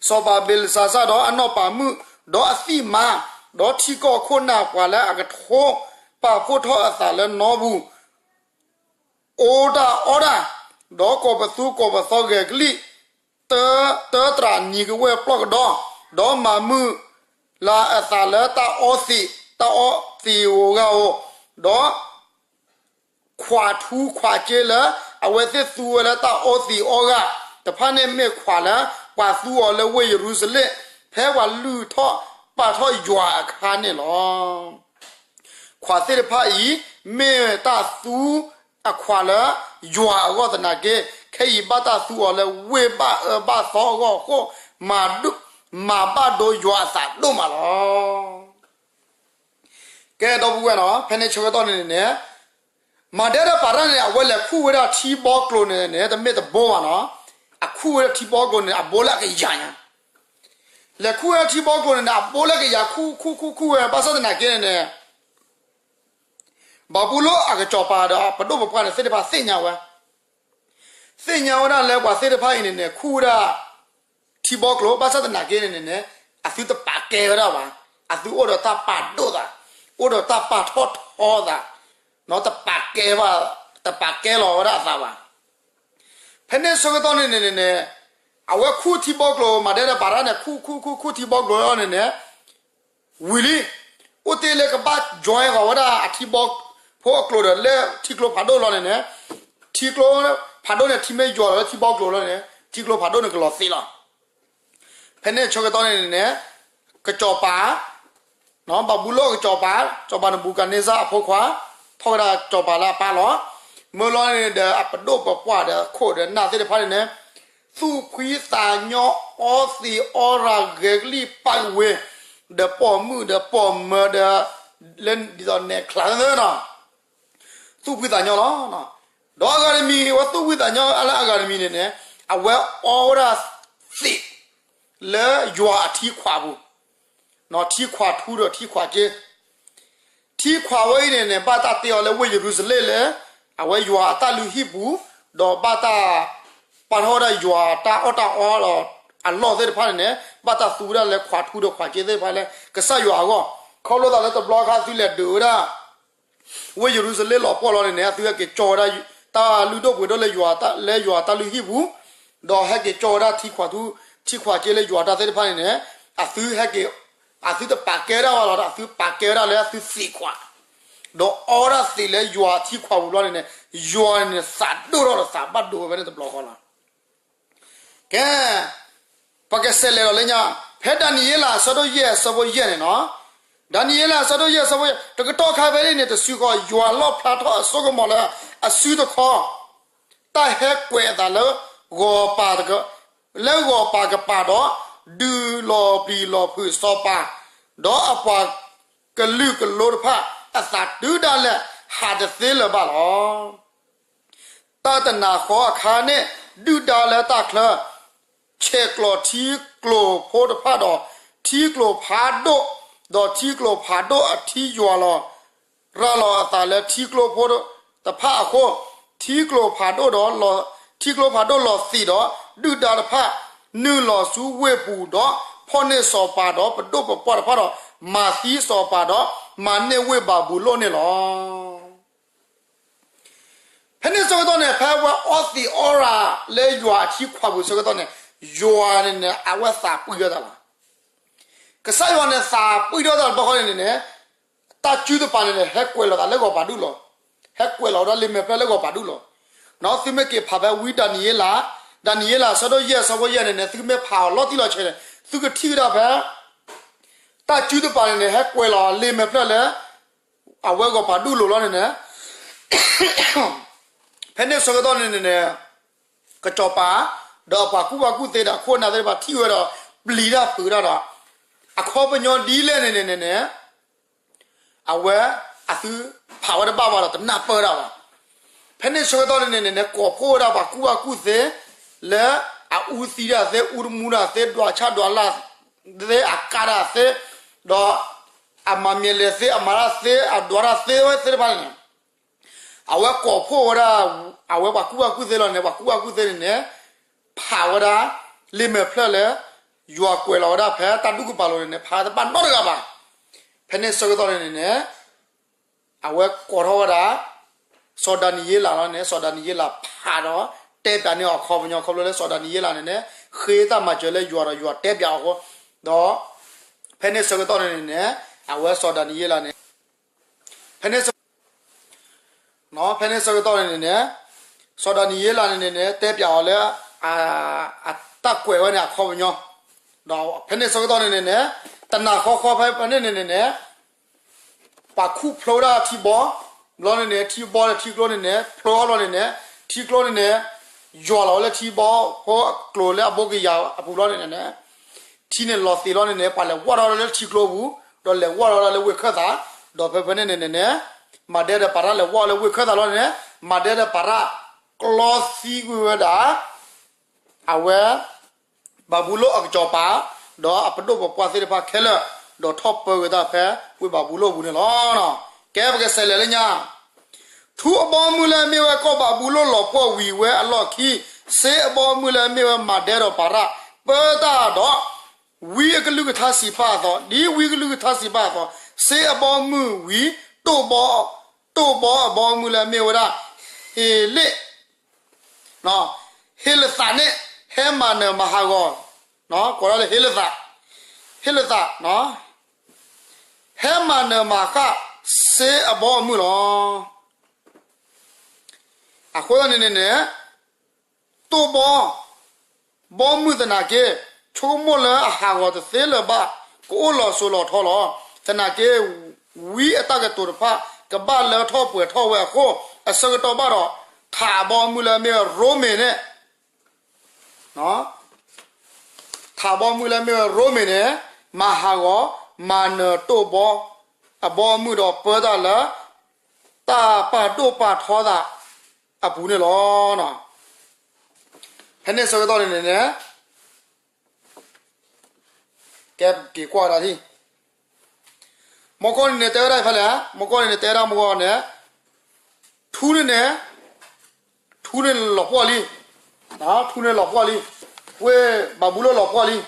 စီၤပၤဘ့လစၤစၢ်ဒီးအနီၢ်ပၤမုၣ် ဒီးအသံၣ်မါ ဒီးထံကီၢ်ခိၣ်နၢ်ပှၤလၢအကထိ ပာ်ဖှိၣ်ထီၣ်အသးလၢနီပူၤ အိၣ်တၢ်အီတၢ်, ဒီးကိးပသူကိးပသီဂဲၤကလံၣ် တၢတြၢ်နံၤကဝဲၢ်ပျီၢ်ကဒီး, ဒီးမၤမုာ်လၤအသးလၢတၢ်အီသံး, တၢ်အီသံးဧိၤဂၤဧိၤ, ဒီး ခွးထူခွးက့လၢ အဝဲသ့ၣ်သူဝဲလၢတၢ်အီသံးအီဂၤတဖၣ်န့ၣ် မ့ၢ်ခွးလၢ ပှၤသူအီၤလၢဝ့ၢ်ယရူၤၡလ့ၣ် ဖဲပှၤလုၢ်ထီၣ်ပာ်ထီၣ်ယွၤအခါန့ၣ်လီၤ. ခွးသ့ၣ်တဖၣ်အံၤ မ့ၢ်တၢ်သူအခွးလၢယွၤအဂီၢ်သနာ်က့ ခဲအံၤဘၣ်တၢ်သူအီၤလၢဝ့ၢ်ဘၣ်အၢဘၣ်သီအဂီၢ်အဃိ မၤဒိၣ် မၤဘၣ်ဒိယွၤအသးဒိၣ်မးလီၤ. ကဲဒီပုၢ်ဝဲၢ်နီၤ ဖဲန့ၣ်ဆၢကတီၢ်န့ၣ်န့ၣ် မၤဒဲဒၣ်ပၤတၢ်န့ၣ် အဝဲလဲၤခူၣ်ဝဲဒၣ်ထံဘီကျိၤန့ၣ်န့ၣ် တမ့ၢ်တဘိဘၣ်နီၤ, အခူၣ်ဝဲဒၣ်ထံဘီကျိၤန့ၣ် အဘိလၢအကယၤညါ, လဲၤခူၣ်ဝဲဒၣ်ထံဘီကျိၤန့ၣ်န့ၣ် အဘိလၢအကယၤခူၣ်ခူၣ်ခူၣ်ခူၣ်ဝဲ ဘၣ်ဆၣ်သနာ်က့န့ၣ်န့ၣ် ဘၤဘူလိၣ်အကစီၤပၤဒီးပဒိၣ်ပပှၢ်န့ၣ်သ့ၣ်တဖၣ်သ့ၣ်ညါဝဲ သ့ၣ်ညါဝဲဒၣ်လၢပှၤသ့ၣ်တဖၣ်အံၤန့ၣ်န့ၣ် ခူၣ်ဝဲဒၣ် ထံဘီကျိၤ ဘၣ်ဆၣ်သနာ်က့န့ၣ်န့ၣ်န့ၣ် အသုတပာ်ကဲဝဲဒၣ်ဘၣ်, အသုအိၣ်ဒီးတၢ်ပာ်ဒိၣ်သး, အိၣ်ဒီးတၢ်ပာ်ထီၣ်ထီသး, တပာ်ကဲဘၣ်, တပာ်ကဲလီၤဝဲဒၣ်အသးဘၣ်. ဖဲန့ၣ်ဆၢကတီၢ်န့ၣ်န့ၣ်န့ၣ် အဝဲခူၣ်ထံဘီကျိၤ မၤဒဲဒၣ်ပၤတၢ်န့ၣ် ခူၣ်ခူၣ်ခူၣ်ခူၣ်ထံဘီကျိၤလီၤန့ၣ်န့ၣ် ဝံၤလံ, အိၣ်တ့ၢ်လၢကဘၣ်ယွၤဃီၤဝဲဒၣ်အထံဘီဖိအကျိၤဒီး လၢထံကျိဖးဒိၣ်လီၤန့ၣ်န့ၣ်, ထံကျိဖးဒိၣ်န့ၣ် ထံမ့ၢ်ယွၤလီၤလၢထံဘီကျိၤလီၤန့ၣ် ထံကျိဖးဒိၣ်န့ၣ်ကလီၤသံးလီၤ. ဖဲန့ၣ်ဆၢကတီၢ်န့ၣ်န့ၣ် ကစီၤပၤ ဘၤဘူလိၣ်ကစီၤပၤ စီၤပၤနဘူၤခၣ်န့စၢ်အဖိခွါ ထီၣ်ဝဲဒၣ်စီၤပၤလၢအပၢ်လီၤ. မၢလီၤန့ၣ်ဒီးအပဒိၣ်ပပှၢ်ဒီးခိၣ်ဒီးနၢ်သ့ၣ်တဖၣ်န့ၣ်န့ၣ် သူၣ်ဖှံသးညီအီသံးအီရၤဂဲၤကလံၣ်ပာ်ကဝ့ၤ ဒီးပိာ်မုၣ်ဒီးပိာ်မၢၤဒီး လၢဒ်သိးနဲၣ်ချါသ့ၣ်နီၤ သူၣ်ဖှံသးညီလီၤ. ဒီးအဂၤတမံၤ အဝဲသူၣ်ဖှံသးညီလၢအဂၤတမံၤန့ၣ်န့ၣ် အဝဲအီဝဲဒၣ်သံး လၢယွၤအထံခွးပူၤ, ထံခွးထူဒီးထံခွးက့ ထံခွးဝဲအံၤန့ၣ်န့ၣ် ဘၣ်တၢ်တ့အီၤလၢဝ့ၢ်ယရူၤၡလ့ၣ်လၢ အဝဲယွၤအတၢ်လုၢ်ဟံၣ်ပူၤ, ဒီးဘၣ်တၢ်ပာ်ထီၣ်ဝဲဒၣ်ယွၤတၢ်အီၣ်တၢ်အီဒီးအလီၢ်သ့ၣ်တဖၣ်န့ၣ်န့ၣ် ဘၣ်တၢ်သူဝဲဒၣ်လၢခွးထူဒီးခွးက့သ့ၣ်တဖၣ်လၢ ကစၢ်ယွၤအဂီၢ်, ခီဖျိသးလၢတဘျီအခါသုလဲၤဒုးဝဲဒၣ် ဝ့ၢ်ယရူၤၡလ့ၣ်လီၤပှီၢ်လီၤန့ၣ်န့ၣ် အသုဟဲက့ၤကၠီဝဲဒၣ် တၢ်လုၢ်ဒိၣ်ပှ့ၤဒိၣ်လၢယွၤ လၢယွၤတၢ်လုၢ်ဟံၣ်ပူၤ, ဒီးဟဲက့ၤကၠီဝဲဒၣ်ထံခွးထူ, ထံခွးက့လၢယွၤတၢ်သ့ၣ်တဖၣ်န့ၣ်န့ၣ်, အသုဟဲက့ၤ, အသုတပာ်ကဲဒၣ်ဝဲလီၤ, အသုပာ်ကဲဝဲဒၣ်လၢအသုသံးခွး, ဒီးအီဒၣ်သံးလၢယွၤထံခွးပူၤဘျီန့ၣ်န့ၣ်, ယွၤန့ၣ်န့ၣ် သးဒိၣ်ထီၣ်ဒီးသးဘၣ်ဒိဝဲဖဲန့ၣ်တဘျီဃီလီၤ. ကဲ, ပကစးလဲၤဒီးလၢညါ, ဖဲဒၤနံးယ့လးအဆၢဒိၣ်ယဲၢ်အဆၢဖိယဲၢ်န့ၣ်လီၤ. ဒၤနံးယ့လးအဆၢဒိၣ်ယဲၢ်အဆၢဖိယဲၢ်, တကတီၢ်ခါဖဲန့ၣ်န့ၣ် တစုဃီ ယွၤလီၣ်ဖျါထီၣ်အစိကမီၤလၢအစုတခီ တၢ်ဟဲကွဲးအသးလၢဂီၤပၤ, လၢဂီၤပၤကပၤဒီး, ဒုးလီၤပျံၤလီၤဖုးစီၤပၤ, ဒီးအပှၤကလုာ်ကလိတဖၣ်အသးတုၤဒၣ်လဲာ် ဟးတသ့လၢၤဘၣ်လီၤ. တၢ်တနၤဃီအခါန့ၣ် ဒုၣ်ဒါလၢတၢ်ချၢ ဆဲးကျိးထံကျိဖိတဖၣ်ဒီး ထံကျိဖးဒိၣ်, ဒီးထံကျိဖးဒိၣ်အထံယွၤလီၤ ရၤလီၤအသးလၢထံကျိဖိတဖၣ်အဃိ, ထံကျိဖးဒိၣ်ဒီး, ထံကျိဖးဒိၣ်လီၤသံးဒီး ဒုၣ်ဒါတဖၣ် နုာ်လီၤဆူဝ့ၢ်ပူၤဒီး ဖီၣ်န့ၢ်စီၤပၤဒီးပဒိၣ်ပပှၢ်တဖၣ်ဒီး မၤသံစီၤပၤဒီး မၤန့ၢ်ဝ့ၢ်ဘၤဘူလိၣ်န့ၣ်လီၤ. ဖဲန့ၣ်ဆၢကတီၢ်န့ၣ် ဖဲအဝဲအီသံးအီရၤလၢယွၤအထံခွးပူၤဆၢကတီၢ်န့ၣ်, ယွၤန့ၣ်န့ၣ် အဝဲသးပှံၢ်ထီၣ်တၢ်လီၤ. ကစၢ်ယွၤန့ၣ်သးပှံၢ်ထီၣ်တၢ်တဘျီဃီန့ၣ်န့ၣ်, တၢ်စုတပၤန့ၣ်န့ၣ် ဟဲကွဲးလီၤသးလၢဂီၤပၤဒူၣ်လီၤ. ဟဲကွဲးလီၤဝဲဒၣ်လံာ်မဲာ်ဖျၢၣ်လၢဂီၤပၤဒူၣ်လီၤ. သုမ့ၢ်က့ၤဖးဖဲဝံဒၤနံးယ့လး, ဒၤနံးယ့လးအဆၢဒိၣ်ယဲၢ်အဆၢဖိယဲၢ်န့ၣ်န့ၣ် သုမ့ၢ်ဖးအီၤလီၤတံၢ်လီၤဆဲးန့ၣ် သုကထံၣ်ဝဲဒၣ်ဖဲ တၢ်စုတပၤန့ၣ်န့ၣ် ဟဲကွဲးလီၤလံာ်မဲာ်ဖျၢၣ်လၢ အဝဲဂီၤပၤဒူၣ်လိၤလီၤန့ၣ်န့ၣ်, ဖဲန့ၣ်ဆၢကတီၢ်န့ၣ်န့ၣ်န့ၣ်, ကစီၤပၤ, ဒီးအပှၤကူၣ်ဘၣ်ကူၣ်သ့ဒီးအခိၣ်အနၢ်သ့ၣ်တဖၣ်ထံၣ်ဝဲဒီး ပျံၤတၢ်ဖုးတၢ်ဒီး, အခီပညီဒ်လဲၣ်န့ၣ်န့ၣ်န့ၣ်န့ၣ် အဝဲအသုဖးဝဲတဘၣ်ဘၣ်ဒီးတနၢ်ပၢၢ်တၢ်ဘၣ်. ဖဲန့ၣ်ဆၢကတီၢ်န့ၣ်န့ၣ်န့ၣ် ကိးဖှိၣ်ဝဲဒၣ်ပှၤကူၣ်ဘၣ်ကူၣ်သ့ လၢအအူသံတၢ်သ့ အူတမူတၢ်သ့ ဒွးဆၣ်ဒွးလၢ်သ့ အကါတၢ်သ့, ဒီးအမၤမံၤလဲၤသ့ အမၤတၢ်သ့ အဒွးတၢ်သ့ဝဲသ့ၣ်တဖၣ်န့ၣ်န့ၣ် အဝဲကိးဖှိၣ်ဝဲဒၣ် အဝဲပှၤကူၣ်ဘၣ်ကူၣ်သ့လီၤန့ၣ် ပှၤကူၣ်ဘၣ်ကူၣ်သ့န့ၣ်န့ၣ် ဖးဝဲဒၣ် လံာ်မဲာ်ဖျၢၣ်လၢ ယွၤကွဲးလီၤဝဲဒၣ်ဖဲတၢ်ဒူၣ်ကပၤလိၤန့ၣ်န့ၣ် ဖးတဘၣ်နီတဂၤဘၣ်. ဖဲန့ၣ်ဆၢကတီၢ်န့ၣ်န့ၣ်န့ၣ် အဝဲကိးထီၣ်ဝဲဒၣ် စီၤဒၤနံးယ့လးလီၤန့ၣ် စီၤဒၤနံးယ့လးဖးဒီး တဲပၠးန့ၢ်အီၤအခီပညီ ခီဖျိလၢစီၤဒၤနံးယ့လးန့ၣ်န့ၣ် ဃ့တၢ်မၤစၢၤလၢယွၤဒီးယွၤတဲပၠးအီၤအဃိ, ဒီး ဖဲန့ၣ်ဆၢကတီၢ်န့ၣ်န့ၣ်န့ၣ် အဝဲစီၤဒၤနံးယ့လးန့ၣ် ဖဲန့ၣ် ဖဲန့ၣ်ဆၢကတီၢ်န့ၣ်န့ၣ်န့ၣ် စီၤဒၤနံးယ့လးန့ၣ်န့ၣ်န့ၣ် တဲပၠးအီၤလၢ အတၢ်ကွဲးဝဲန့ၣ်အခီပညီ, ဒီးဖဲန့ၣ်ဆၢကတီၢ်န့ၣ်န့ၣ်န့ၣ် တနၤဃီဃီဖဲဖဲန့ၣ်န့ၣ်န့ၣ်န့ၣ် ပှၤခူၣ်ဖျိဝဲဒၣ်ထံဘီ, ဘျီန့ၣ်န့ၣ် ထံဘီဒီးထံကျိန့ၣ်န့ၣ် ဖျိအီၤဘျီန့ၣ်န့ၣ် ထံကျိန့ၣ်န့ၣ် ယွၤလီၤဝဲလၢထံဘီဖိအကျိၤလၢအဘိကယၤအပူၤဘျီန့ၣ်န့ၣ်န့ၣ် ထံန့ၣ်လီၤသံးလီၤန့ၣ်န့ၣ် ပှၤလဲၤဝီၣ်ထီၣ်လၢထံကျိပူၤ, ဒီးလဲၤဝီၣ်ထီၣ်လၢဝ့ၢ်ခၢၣ်သး, ဒီးဖဲဖဲန့ၣ်န့ၣ်န့ၣ်န့ၣ် မၤဒဲဒီးပၤရၣ်လဲၤဝီၣ်လၢဝ့ၢ်ခၢၣ်သးလီၤန့ၣ်န့ၣ် မၤဒဲဒီးပၤရၣ် ကျီသံကွံာ်ဝဲဒၣ် အဝဲ ဘၤဘူလိၣ်အကစီၤပၤ ဒီးအပဒိၣ်ပပှၢ်သ့ၣ်တဖၣ်ခဲလၢာ် ဒီးထီၣ်ပၢဝဲဒၣ်ဖဲဝ့ၢ်ဘၤဘူလိၣ်အပူၤန့ၣ်လီၤ. ကဲ ပကစးလဲၤလၢညါ ထူအဘီအမုၢ်လၢအမ့ၢ်ဝဲကီၢ်ဘၤဘူလိၣ်လီၤပှီၢ်ဝံၤဝဲအလီၢ်ခံ, စ့အဘီအမုၢ်လၢအမ့ၢ်ဝဲမၤဒဲဒီးပၤရၣ် ပၢတၢ်ဒီး ဝံအကလုၢ်ကထါစံးပာ်အသိး, ဒ်ဝံအကလုၢ်ကထါစံးပာ်အသိး, စ့အဘီအမုၢ်ဝံၤ တိၢ်ဘီ, တိၢ်ဘီအဘီအမုၢ်လၢအမ့ၢ်ဝဲဒၣ် ဟ့လ့ၣ် ဟ့လသးန့ၣ် ဟဲမၤနၢၤမၤဟးဂီၤ, ကိးဒၣ်လၢဟ့လသး, ဟ့လသး, ဟဲမၤနၢၤမၤဃၣ် စ့အဘီအမုၢ်လီၤ. အဃိသတးန့ၣ်န့ၣ်န့ၣ် တိၢ်ဘီ ဘီမုၢ်သနာ်က့ ဆိကမိၣ်လၢအဟးဂီၤတသ့လၢၤဘၣ်, ကအိၣ်လီၤစိၤလီၤထီလီၤ. သနာ်က့ ဝံအတၢ်ကတိၤတဖၣ် ကဘၣ်လၢထီၣ်ပှဲၤထီၣ်ဝဲအဃိ, အဆၢကတီၢ်ဘၣ်ဒီး ထးအဘီအမုၢ်လၢအမ့ၢ်ဝဲရိမ့ၤန့ၣ် ထးဘီမုၢ်လၢအမ့ၢ်ဝဲရိမ့ၤန့ၣ် မၤဟးဂီၤ မၤနၢၤတိၢ်ဘီ အဘီအမုၢ်ဒီးပၢတၢ်လၢ တၢ်ပာ်ဒိၣ်ပာ်ထီသးအပူၤန့ၣ်လီၤ. ဖဲန့ၣ်ဆၢကတီၢ်န့ၣ်န့ၣ် ကဲ က့ၤကွၢ်ဝဲဒၣ်ထံၣ် မီကီၢ်န့ၣ်န့ၣ် တဲဝဲဒၣ်ဖဲလဲၣ်, မီကီၢ်န့ၣ်န့ၣ် တဲဝဲဒၣ်မီကီၢ်န့ၣ် ထူန့ၣ်န့ၣ် ထူန့ၣ်လီၤပှီၢ်လံ, ထူန့ၣ်လီၤပှီၢ်လံ, ဝ့ၢ်ဘၤဘူလိၣ်လီၤပှီၢ်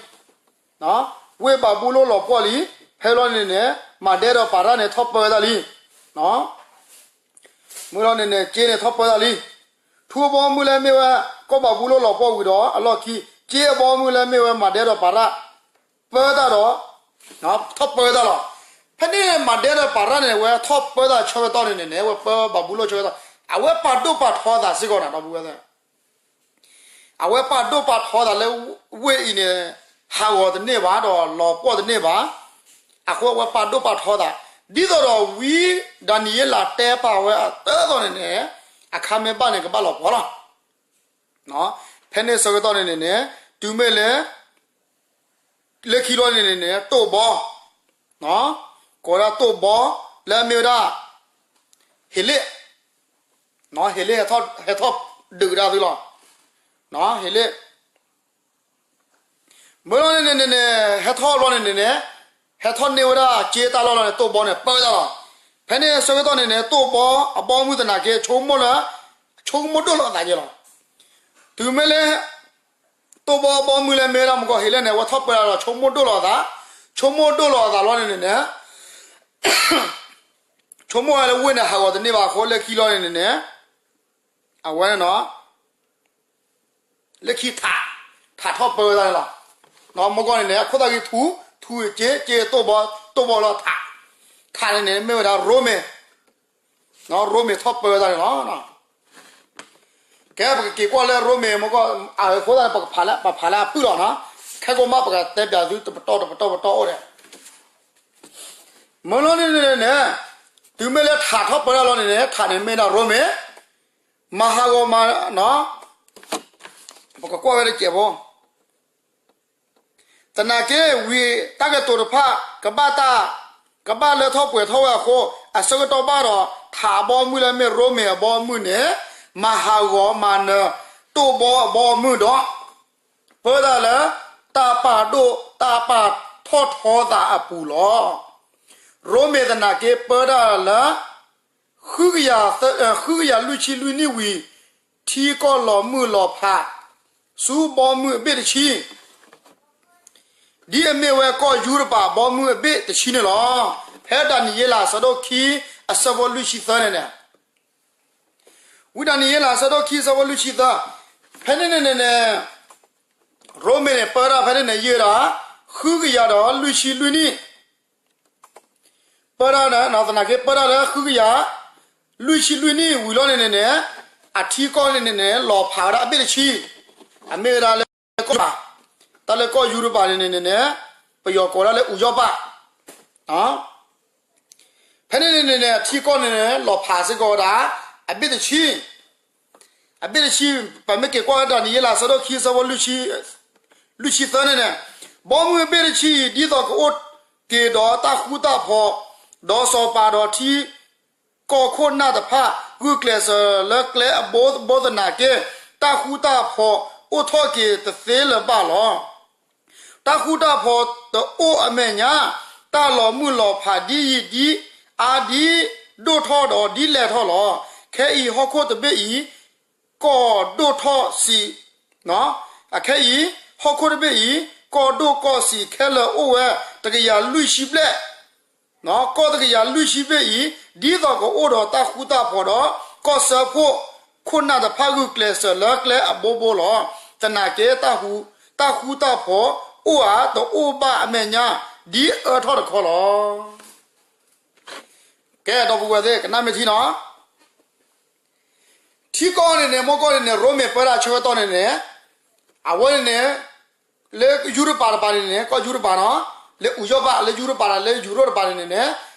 လံ, ဝ့ၢ်ဘၤဘူလိၣ်လီၤပှီၢ်လံ, ဖဲလီၤန့ၣ်န့ၣ် မၤဒဲဒီးပၤရၣ်န့ၣ် ထီၣ်ပၢဝဲဒၣ်လံ, မုၢ်လီၤန့ၣ်န့ၣ် က့န့ၣ်ထီၣ်ပၢဝဲဒၣ်လံ, ထူအဘီမုၢ်လၢအမ့ၢ်ဝဲ ပၢဘၣ်ဘူလိၣ်လီၤပှီၢ်ဝံၤဒီး အလီၢ်ခံ က့အဘီမုၢ်လၢမ့ၢ်ဝဲမၤဒဲဒီးပၤရၣ် ပၢတၢ်ဒီး ထီၣ်ပၢတၢ်လီၤ. ဖဲန့ၣ်မၤဒဲဒီးပၤရၣ်န့ၣ် ဝဲထီၣ်ပၢတၢ်ဆၢကတီၢ်န့ၣ်န့ၣ်န့ၣ် ဝဲပၢဘၣ်ဘူလိၣ်ဆၢကတီၢ် အဝဲပာ်ဒိၣ်ပာ်ထီသးစ့ၢ်ကီးန့ၣ် ဒီပုၢ်ဝဲၢ်သ့ၣ် အဝဲပာ်ဒိၣ်ပာ်ထီသးလၢ ဝ့ၢ်အံၤန့ၣ် ဟးဂီၤတန့ၢ်ဘၣ် ဒီးလီၤပှီၢ်တန့ၢ်ဘၣ်. အဃိအဝဲပာ်ဒိၣ်ပာ်ထီသး ဒ်သိးဒီးဝံဒၤနံးယ့လးတဲပာ်ဝဲအသၢသီန့ၣ်န့ၣ် အခါမ့ၢ်ဘၣ်န့ၣ် ကဘၣ်လီၤပှီၢ်လီၤ. ဖဲန့ၣ်ဆၢကတီၢ်န့ၣ်န့ၣ်န့ၣ် တုၤမ့ၢ်လၢ လၢခံလီၤန့ၣ်န့ၣ်န့ၣ် တိၢ်ဘီ ကိးဝဲဒၣ်တိၢ်ဘီ လၢအမ့ၢ်ဝဲဒၣ် ဟ့းလ့ၣ် ဟ့းလ့ၣ်ဟဲထီၣ်ဒုးကဒါသုလီၤ. ဟ့းလ့ၣ် မ့ၢ်လီၤန့ၣ်န့ၣ်န့ၣ် ဟဲထီၣ်ဘျီန့ၣ်န့ၣ်န့ၣ် ဟဲထီၣ်န့ၢ်ဝဲဒၣ်က့တၢ်လီၢ်လီၤန့ၣ် တိၢ်ဘီန့ၣ် ပၢတၢ်လီၤ. ဖဲန့ၣ်ဆၢကတီၢ်န့ၣ်န့ၣ် တိၢ်ဘီအဘီမုၢ်သနာ်က့ ဆိကမိၣ်လၢ ဆိကမိၣ်ဒိၣ်လီၤအသးက့လီၤ. တုၤမ့ၢ်လၢ တိၢ်ဘီအဘီမုၢ်လၢမ့ၢ်ဝဲဒၣ်မုၢ်ကီၢ်ဟ့းလ့ၣ်န့ၣ် အဝဲထီၣ်ပၢတၢ်လီၤ ဆိကမိၣ်ဒိၣ်လီၤအသး, ဆိကမိၣ်ဒိၣ်လီၤအသးလီၤန့ၣ်န့ၣ်န့ၣ် ဆိကမိၣ်ဝဲလၢဝ့ၢ်န့ၣ် ဟးဂီၤတန့ၢ်ဘၣ်အဃိ လၢခံလီၤန့ၣ်န့ၣ်န့ၣ် အဝဲန့ၣ်နီၤ လၢခံထး ထးထီၣ်ပၢဝဲဒၣ်န့ၣ်လီၤ. မုၢ်ကီၢ်န့ၣ်န့ၣ် အခိၣ်သတးက့ၤထူ ထူက့ၤက့ က့တိၢ်ဘီ တိၢ်ဘီလီၤထး, ထးန့ၣ်န့ၣ် မ့ၢ်ဝဲဒၣ်ရိမ့ၤ, ရိမ့ၤထီၣ်ပၢဝဲဒၣ်န့ၣ်လီၤ. ကဲ ပကက့ၤကွၢ်လၢရိမ့ၤ မုၢ်ကီၢ် အဃိသတးန့ၣ် ပကဖးလၢ ပဖးလၢအပုၢ်လီၤနီၤ, ခဲကိးမး ပကတဲပၠးသုတပတီၢ်တပတီၢ်ပတီၢ်အိၣ်ဒီး မုၢ်လီၤန့ၣ်န့ၣ်န့ၣ် တုၤမ့ၢ်လၢထးထီၣ်ပၢတၢ်လီၤန့ၣ်န့ၣ် ထးန့ၣ်မ့ၢ်ဒၣ်ရိမ့ၤ မၤဟးဂီၤမၤနီၤ, ပကကွၢ်ဝဲတစဲးဖိ, သနာ်က့ ဝံၤတၢ်ကတိၤတဖၣ် ကဘၣ်တၢ် ကဘၣ်လၢထီၣ်ပှဲၤထီၣ်ဝဲအဃိ အဆၢကတီၢ်ဘၣ်ဒီး ထးအဘီအမုၢ်လၢမ့ၢ်ရိမ့ၤအဘီအမုၢ်န့ၣ် မၤဟးဂီၤမၤနၢၤ တိၢ်ဘီအဘီအမုၢ်ဒီး ပၢတၢ်လၢ တၢ်ပာ်ဒိၣ်တၢ်ပာ်ထီၣ်ထီသးအပူၤလီၤ. ရိမ့ၤသနာ်က့ ပၢတၢ်လၢ ဃုကယၤသၢ ဃုကယၤလွံၢ်ဆံလွံၢ်နံၣ်ဝံၤ ထံကီၢ်လီၤမုၢ်လီၤဖး ဆူဘီမုၢ်အဘ့ၣ်တဆံ ဒ်အမ့ၢ်ဝဲကီၢ်ယူရပၤဘီမုၢ်အဘ့ၣ်တဆံန့ၣ်လီၤ. ဖဲဒၤနံးယ့လးအဆၢဒိၣ်ခံ အဆၢဖိလွံၢ်ဆံသၢန့ၣ်န့ၣ် ဝံဒၤနံးယ့လးအဆၢဒိၣ်ခံ အဆၢဖိလွံၢ်ဆံသၢ, ဖဲန့ၣ်န့ၣ်န့ၣ်န့ၣ် ရိမ့ၤန့ၣ် ပၢတၢ်ဖဲန့ၣ်န့ၣ် ယံာ်ဒီး ဃုကယၤဒီးလွံၢ်ဆံလွံၢ်နံၣ် ပၢတၢ်ဒီး သနာ်က့ ပၢတၢ်လၢဃုကယၤ လွံၢ်ဆံလွံၢ်နံၣ်ဝံၤလီၤန့ၣ်န့ၣ်န့ၣ် အထံကီၢ်န့ၣ်န့ၣ်န့ၣ် လီၤဖးဝဲဒၣ်အဘ့ၣ်တဆံ, အမ့ၢ်ဝဲဒၣ်လၢကီၢ်ယူရပၤ, တၢ်လၢကီၢ်ယူရပၤန့ၣ်န့ၣ်န့ၣ်န့ၣ် ပယီၤကိးဒၣ်လၢအူယီၣ်ပၣ်, ဖဲန့ၣ်န့ၣ်န့ၣ်န့ၣ် အထံကီၢ်န့ၣ်န့ၣ် လီၤဖးစ့ၢ်ကီးဝဲဒၣ် အဘ့ၣ်တဆံ အဘ့ၣ်တဆံ, ပမ့ၢ်က့ၤကွၢ်ဝဲဒၣ်ဒ်နံးယ့လးအဆၢဒိၣ်ခံ အဆၢဖိလွံၢ်ဆံသၢန့ၣ်န့ၣ်, ဘီမုၢ်အဘ့ၣ်တဆံအံၤ ဒ်သိးကအိၣ်က့ၤဒီးတၢ်ဃူတၢ်ဖိး, ဒီးစီၤပၤဒီးထံကီၢ်ခိၣ်နၢ်တဖၣ် ဂုာ်ကျဲးစၢးလၢကျဲအဘိဘိသနာ်က့, တၢ်ဃူတၢ်ဖိးအိၣ်ထီၣ်က့ၤတသ့လၢၤဘၣ်လီၤ. တၢ်ဃူတၢ်ဖိးတအိၣ်အမဲာ်ညါ, တၢ်လီၤမုၢ်လီၤဖးဒ်ယံာ်ဒ်အါဒ်ဒိၣ်ထီၣ်ဒီးဒ်လဲၢ်ထီၣ်လီၤ. ခဲအံၤဟီၣ်ခိၣ်တဘ့ၣ်အံၤ ကီၢ်ဒိၣ်ထီၣ်စံး, အခဲအံၤ ဟီၣ်ခိၣ်တဘ့ၣ်အံၤ ကီၢ်ဒိၣ်ကီၢ်စံးခဲလၢာ်အိၣ်ဝဲတကယၤလွံၢ်ဆံဘျဲၣ်, ကီၢ်တကယၤလွံၢ်ဆံဘ့ၣ်အံၤ ဒ်သိးကအိၣ်ဒီးတၢ်ဃူတၢ်ဖိးဒီး ကီၢ်စၢဖှိၣ်ခိၣ်နၢ်တဖၣ်ဂုာ်ကျဲးစၢးလၢကျဲအဘိဘိလီၤ. သနာ်က့ တၢ်ဃူတၢ်ဖိးအိၣ်ဧါ တအိၣ်ဘၣ်အမဲာ်ညါ ဒ်အၢထီၣ်တခီလီၤ. ကဲ ဒီပုၢ်ဝဲၢ်သ့ၣ် ကနၣ်မ့ၢ်ထံနီၤ ထံကီၢ်န့ၣ်န့ၣ် မုၢ်ကီၢ်န့ၣ်န့ၣ် ရိမ့ၤပၢတၢ်ဆၢကတီၢ်န့ၣ်န့ၣ် အဝဲန့ၣ်န့ၣ် လၢယူရပၤတပၤန့ၣ်န့ၣ် ကီၢ်ယူရပၤနီၤ လၢအူယီၣ်ပၣ် လၢယူရပၤ လၢယူရိၣ်တပၤန့ၣ်န့ၣ်န့ၣ်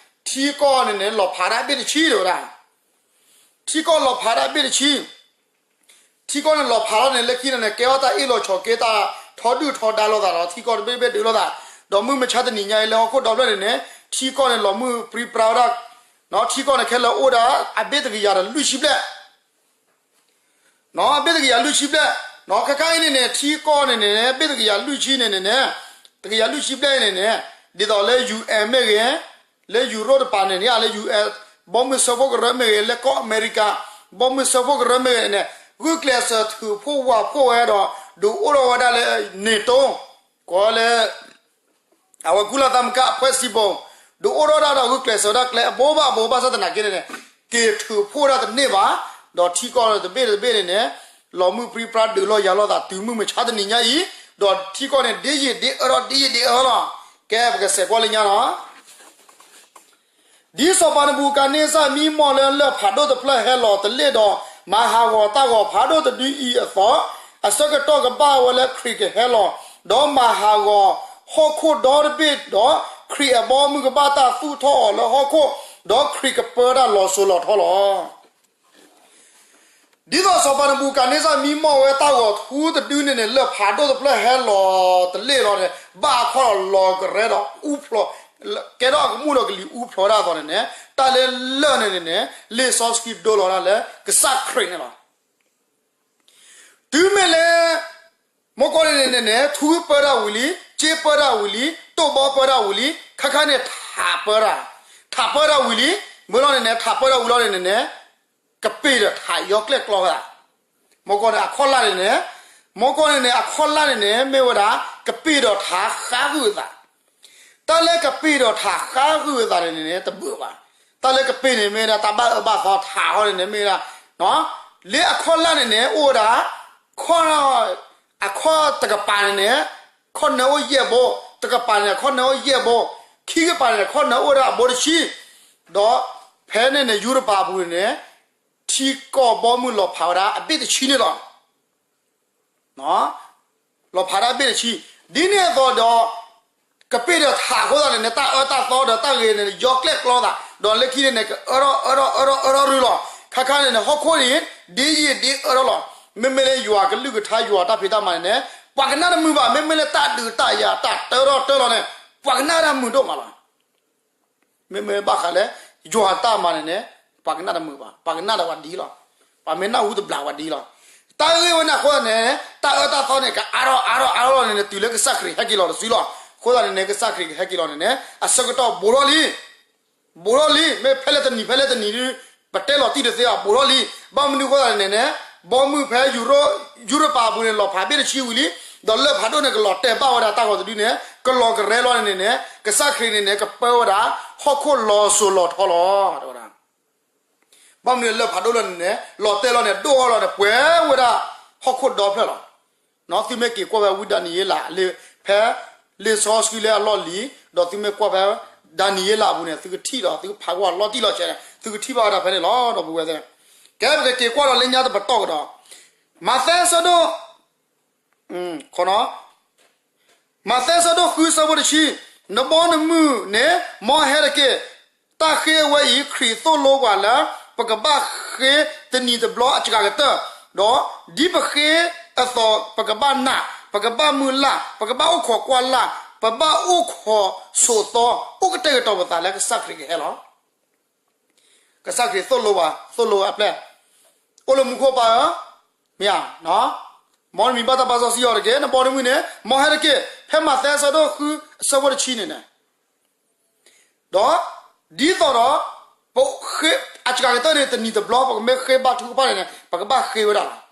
ထံကီၢ်န့ၣ်န့ၣ် လီၤဖးဒၣ်အဘ့ၣ်တဆံတဲဝဲဒၣ် ထံကီၢ်လီၤဖးဒၣ်အဘ့ၣ်တဆံ ထံကီၢ်န့ၣ်လီၤဖးလီၤန့ၣ် လၢခံန့ၣ်န့ၣ် ကဲထီၣ်တၢ်အ့ၣ်လိာ်ဆိးက့ တၢ်ထီဒုၣ်ထီဒါလိာ်သးလီၤ ထံကီၢ်တဘ့ၣ်တဘ့ၣ်ဒုးလိာ်သး ဒီးမုၢ်မဆါတနံၤညါအံၤ လၢဟီၣ်ခိၣ်ဒီဖျၢၣ်န့ၣ်န့ၣ် ထံကီၢ်န့ၣ်လီၤမုၢ်ပြံပြါဝဲဒၣ် ထံကီၢ်န့ၣ်ခဲလၢာ်အိၣ်ဒၣ် အဘ့ၣ်တကယၤဒီးလွံၢ်ဆံဘျဲၣ် အဘ့ၣ်တကယၤလွံၢ်ဆံဘျဲၣ် ခဲခါအံၤန့ၣ်န့ၣ် ထံကီၢ်န့ၣ်န့ၣ် ဘ့ၣ်တကယၤလွံၢ်ဆံန့ၣ်န့ၣ်န့ၣ် တကယၤလွံၢ်ဆံဘျဲၣ်အံၤန့ၣ်န့ၣ် ဒ်သိးလၢ ယူၣ်အ့ၣ် မ့ၢ်ဂ့ၤ လၢယူရိၣ်တပၤန့ၣ်န့ၣ် လၢ ယူၣ်အ့ၣ် ဘီမုၢ်စၢဖှိၣ်ကရၢမ့ၢ်ဂ့ၤ လၢကီၢ်အမဲရကၤ ဘီမုၢ်စၢဖှိၣ်ကရၢမ့ၢ်ဂ့ၤန့ၣ် ဂုာ်ကျဲးစၢးထုးဖှိၣ်ဝးဖှိၣ်ဝဲဒီး ဒုးအိၣ်ထီၣ်ဝဲဒၣ်လၢ NATO ကိးလၢ အဝဲကုလသမဂ္ဂအဖွဲ့စည်းပုံ ဒုးအိၣ်ထီၣ်ဒၣ်ဒီးဂုာ်ကျဲးစၢးဒၣ်ကျဲအဘိဘၣ်အဘိဘၣ်ဆၣ်သနာ်က့န့ၣ်န့ၣ် က့ၤထုးဖှိၣ်ဒၣ်တန့ၢ်ဘၣ် ဒီးထံကီၢ်တဘ့ၣ်တဘ့ၣ်န့ၣ်န့ၣ် လီၤမုၢ်ပြံပြါဒုးလီၤယၤလိာ်သးတုၤမုၢ်မဆါတနံၤညါအံၤ, ဒီးထံကီၢ်န့ၣ် ဒ်ယံာ်ဒ်အၢထီၣ် ဒ်ယံာ်ဒ်အၢထီၣ်လီၤ. ကဲ ပကစဲးကွၢ်လၢညါလီၤ. ဒ်စီၤပၤနဘူၤခၣ်နံစၢ်မံမီၢ်လၢလၢၢ်ဖးဒိၣ်တဖျၢၣ်ဟဲလီၤတလ့ၣ်ဒီး မၤဟးဂီၤတၢ်ဂီၤဖးဒိၣ်တဒုအံၤအသိး, အဆၢကတီၢ်ကဘၣ်ဝဲလၢခရံာ်ကဟဲလီၤ, ဒီးမၤဟးဂီၤဟီၣ်ခိၣ်ဒီတဘ့ၣ်ဒီး ခရံာ်အဘီအမုၢ်ကဘၣ်တၢ်သူၣ်ထီၣ်အီၤလၢဟီၣ်ခိၣ်, ဒီးခရံာ်ကပၢတၢ်လီၤစိၤလီၤထီလီၤ. ဒ်သိးစီၤပၤနဘူၤခၣ်နံစၢ်မံမီၢ်ဝဲတၢ်ဂီၤထူတဒုန့ၣ်န့ၣ် လၢၢ်ဖးဒိၣ်တဖျၢၣ်ဟဲလီၤတလ့ၣ်လီၤန့ၣ် ဘၣ်အခီၣ်ဒီးလီၤကရဲဒီးအူဖျိး, ကဲထီၣ်အကမူၣ်ဒီးကလံၤအူဖျိးဝဲဒၣ်အသိးန့ၣ်န့ၣ် တၢ်လၢလၢၢ်န့ၣ်န့ၣ်န့ၣ် လံာ်စီဆှံဒိလီၤဒၣ်လၢကစၢ်ခရံာ်န့ၣ်လီၤ. တုၤမ့ၢ်လၢ မုၢ်ကီၢ်န့ၣ်န့ၣ်န့ၣ် ထူပၢတၢ်ဝံၤလံ, စ့ပၢတၢ်ဝံၤလံ, တိၢ်ဘီပၢတၢ်ဝံၤလံ, ခါခါန့ၣ်ထးပၢတၢ်, ထးပၢတၢ်ဝံၤလံ, မ့ၢ်လီၤန့ၣ်န့ၣ် ထးပၢတၢ်ဝံၤလီၤန့ၣ်န့ၣ်န့ၣ် ကပ့ၢ်ဒီးထးယီကျဲၣ်ကျီသး, မုၢ်ကီၢ်န့ၣ်အခီၣ်လၢ်န့ၣ်န့ၣ်, မုၢ်ကီၢ်န့ၣ်န့ၣ် အခီၣ်လၢ်န့ၣ်န့ၣ် မ့ၢ်ဝဲဒၣ် ကပ့ၢ်ဒီးထးဃါဃုာ်အသး တၢ်လၢကပ့ၢ်ဒီးထးဃါဃုာ်အသးန့ၣ်န့ၣ် တဘၣ်ဘၣ်. တၢ်လၢကပ့ၢ်န့ၣ်မ့ၢ်ဝဲဒၣ် တၢ်ဘၣ်အၢဘၣ်သီထးဟီန့ၣ်န့ၣ်မ့ၢ်ဝဲဒၣ်, လၢအခီၣ်လၢ်န့ၣ်န့ၣ် အိၣ်ဝဲဒၣ် ခီၣ်, အခီၣ်တကပၤန့ၣ်န့ၣ် ခီၣ်နၢအိၣ်ယဲၢ်ဘိ, တကပၤန့ၣ် ခီၣ်နၢအိၣ်ယဲၢ်ဘိ, ခံကပၤန့ၣ် ခီၣ်နၢအိၣ်ဝဲဒၣ်အဘိတဆံ, ဒီးဖဲန့ၣ်န့ၣ် ယူရပၤအပူၤန့ၣ်န့ၣ် ထံကီၢ်ဘီမုၢ်လီၤဖးဝဲဒၣ်အဘ့ၣ်တဆံန့ၣ်လီၤ. လီၤဖးဒၣ်အဘ့ၣ်တဆံ, ဒ်န့ၣ်အသိးဒီး ကပ့ၢ်ဒီးထးအဃိသတးန့ၣ်န့ၣ် တၢ်အၢတၢ်သီဒီးတၢ်ဂ့ၤန့ၣ် ယီကျဲၣ်ကျီသး, ဒီးလၢခံန့ၣ်န့ၣ် ကအၢထီၣ်အၢထီၣ်အၢထီၣ်အၢထီၣ်ရူလီၤ. ခါခါန့ၣ်န့ၣ် ဟီၣ်ခိၣ်န့ၣ် ဒ်ယံာ်ဒ်အၢထီၣ်လီၤ. မ့မ့ၢ်လၢယွၤကလုၢ်ကထါယွၤတၢ်ဖံးတၢ်မၤန့ၣ်န့ၣ် ပှၤကနၣ်တမုာ်ဘၣ်. မ့မ့ၢ်လၢတၢ်ဒုးတၢ်ယၤတၢ်တၢထီၣ်တၢလီၤန့ၣ် ပှၤကနၣ်တၢ်မုာ်ဒိၣ်မးလီၤ. မ့မ့ၢ်ဘၣ်ဃးလၢ ယွၤတၢ်မၤန့ၣ်န့ၣ် ပှၤကနၣ်တမုာ်ဘၣ်, ပှၤကနၣ်ဒီးပှၤဒ်လီၤ. ပှၤမ့ၢ်နၢ်ဟူတဘျီပှၤဒ်လီၤ. တၢ်ဂ့ၢ်ဝဲန့ၣ်အဃိသတးန့ၣ် တၢ်အၢတၢ်သီန့ၣ် ကအါထီၣ်အါထီၣ်အါထီၣ်လီၤန့ၣ်န့ၣ် တုၤလၢကစၢ်ခရံာ်ဟဲက့ၤလီၤတစုလီၤ. အဃိသတးန့ၣ်န့ၣ် ကစၢ်ခရံာ်ကဟဲက့ၤလီၤန့ၣ်န့ၣ် အဆၢကတီၢ်ဘူးထီၣ်လံ, ဘူးထီၣ်လံ. မ့ၢ်ဖဲလဲၣ်တနံၤဖဲလဲၣ်တနံၤဒုး ပတဲလီၤတံၢ်တသ့ဘၣ်, ဘူးထီၣ်လံ. ဘၣ်မနုၤအဃိသတးန့ၣ်န့ၣ် ဘီမုၢ်ဖဲ ယူရပၤအပူၤန့ၣ် လီၤဖးဘ့ၣ်တဆံဝံၤလံ, ဒီးလၢၢ်ဖးဒိၣ်န့ၣ် ကလီၤတဲာ်ဘၣ်ဝဲဒၣ်တၢ်ဂီၤတဒုန့ၣ် ကလီၤကရဲလီၤန့ၣ်န့ၣ် ကစၢ်ခရံာ်န့ၣ်န့ၣ် ကပၢဝဲဒၣ် ဟီၣ်ခိၣ်လီၤစိၤလီၤထီလီၤ. ဘၣ်မနုၤလၢၢ်ဖးဒိၣ်လီၤန့ၣ်န့ၣ် လီၤတဲာ်လီၤန့ၣ် ဒိၣ်အီၤလီၤန့ၣ် ပှဲၤဝဲဒၣ် ဟီၣ်ခိၣ်ဒီဖျၢၣ်လီၤ. သုမ့ၢ်က့ၤကွၢ်ဖဲဝံဒၤနံးယ့လး ဖဲ လံာ်စီဆှံလၢအလီၢ်လံၤ ဒီးသုမ့ၢ်ကွၢ်ဖဲ ဒၤနံးယ့လးအပူၤန့ၣ် သုကထံၣ်ဒီး သုကဖးကွၢ်လီၤတံၢ်လီၤဆဲးန့ၣ် သုကထံၣ်ဘၣ်ဝဲဒၣ်ဖဲန့ၣ်လီၤ. ဒီပုၢ်ဝဲၢ်သ့ၣ်, ကဲ ပကက့ၤကွၢ်ဒီးလၢညါတပတီၢ်ကဒီး မးသဲအဆၢဒိၣ် မးသဲအဆၢဒိၣ်ဃုအဆၢဖိတဆံ, နဘီနမုၢ်န့ၣ် မ်ဟဲတက့ၢ်. တၢ်ဃ့အဝဲအံၤ ခရံာ်သိၣ်လိပှၤလၢ ပကဘၣ်ဃ့တနံၤတဘျီအစှၤကတၢၢ်, ဒီးဒ်ပဃ့အသိး ပကဘၣ်နာ်, ပကဘၣ်မုၢ်လၢ်, ပကဘၣ်အိၣ်ခိးကွၢ်လၢ်, ပဘၣ်အိၣ်ခိးဆိးသီ, အိၣ်ကတဲာ်ကတီၤပသးလၢကစၢ်ခရံာ်ကဟဲလီၤ. ကစၢ်ခရံာ်သိၣ်လိပှၤ, သိၣ်လိအပျဲၢ်, အိၣ်လၢမူခိၣ်ပၢ်ဧၢ, မ့ၢ်ဧါ, မ်နမံၤဘၣ်တၢ်ပာ်စီဆှံအီၤတက့ၢ်, နဘီနမုၢ်န့ၣ် မ်ဟဲတက့ၢ်, ဖဲမးသဲအဆၢဒိၣ်ဃုအဆၢဖိတဆံန့ၣ်န့ၣ်, ဒီး ဒ်သိးဒီး ပဃ့အစှၤကတၢၢ်န့ၣ် တနံၤတဘျီ ပကမ့ၢ်ဃ့ဘါထုကဖၣ်န့ၣ်န့ၣ် ပကဘၣ်ဃ့ဝဲဒၣ်လီၤ.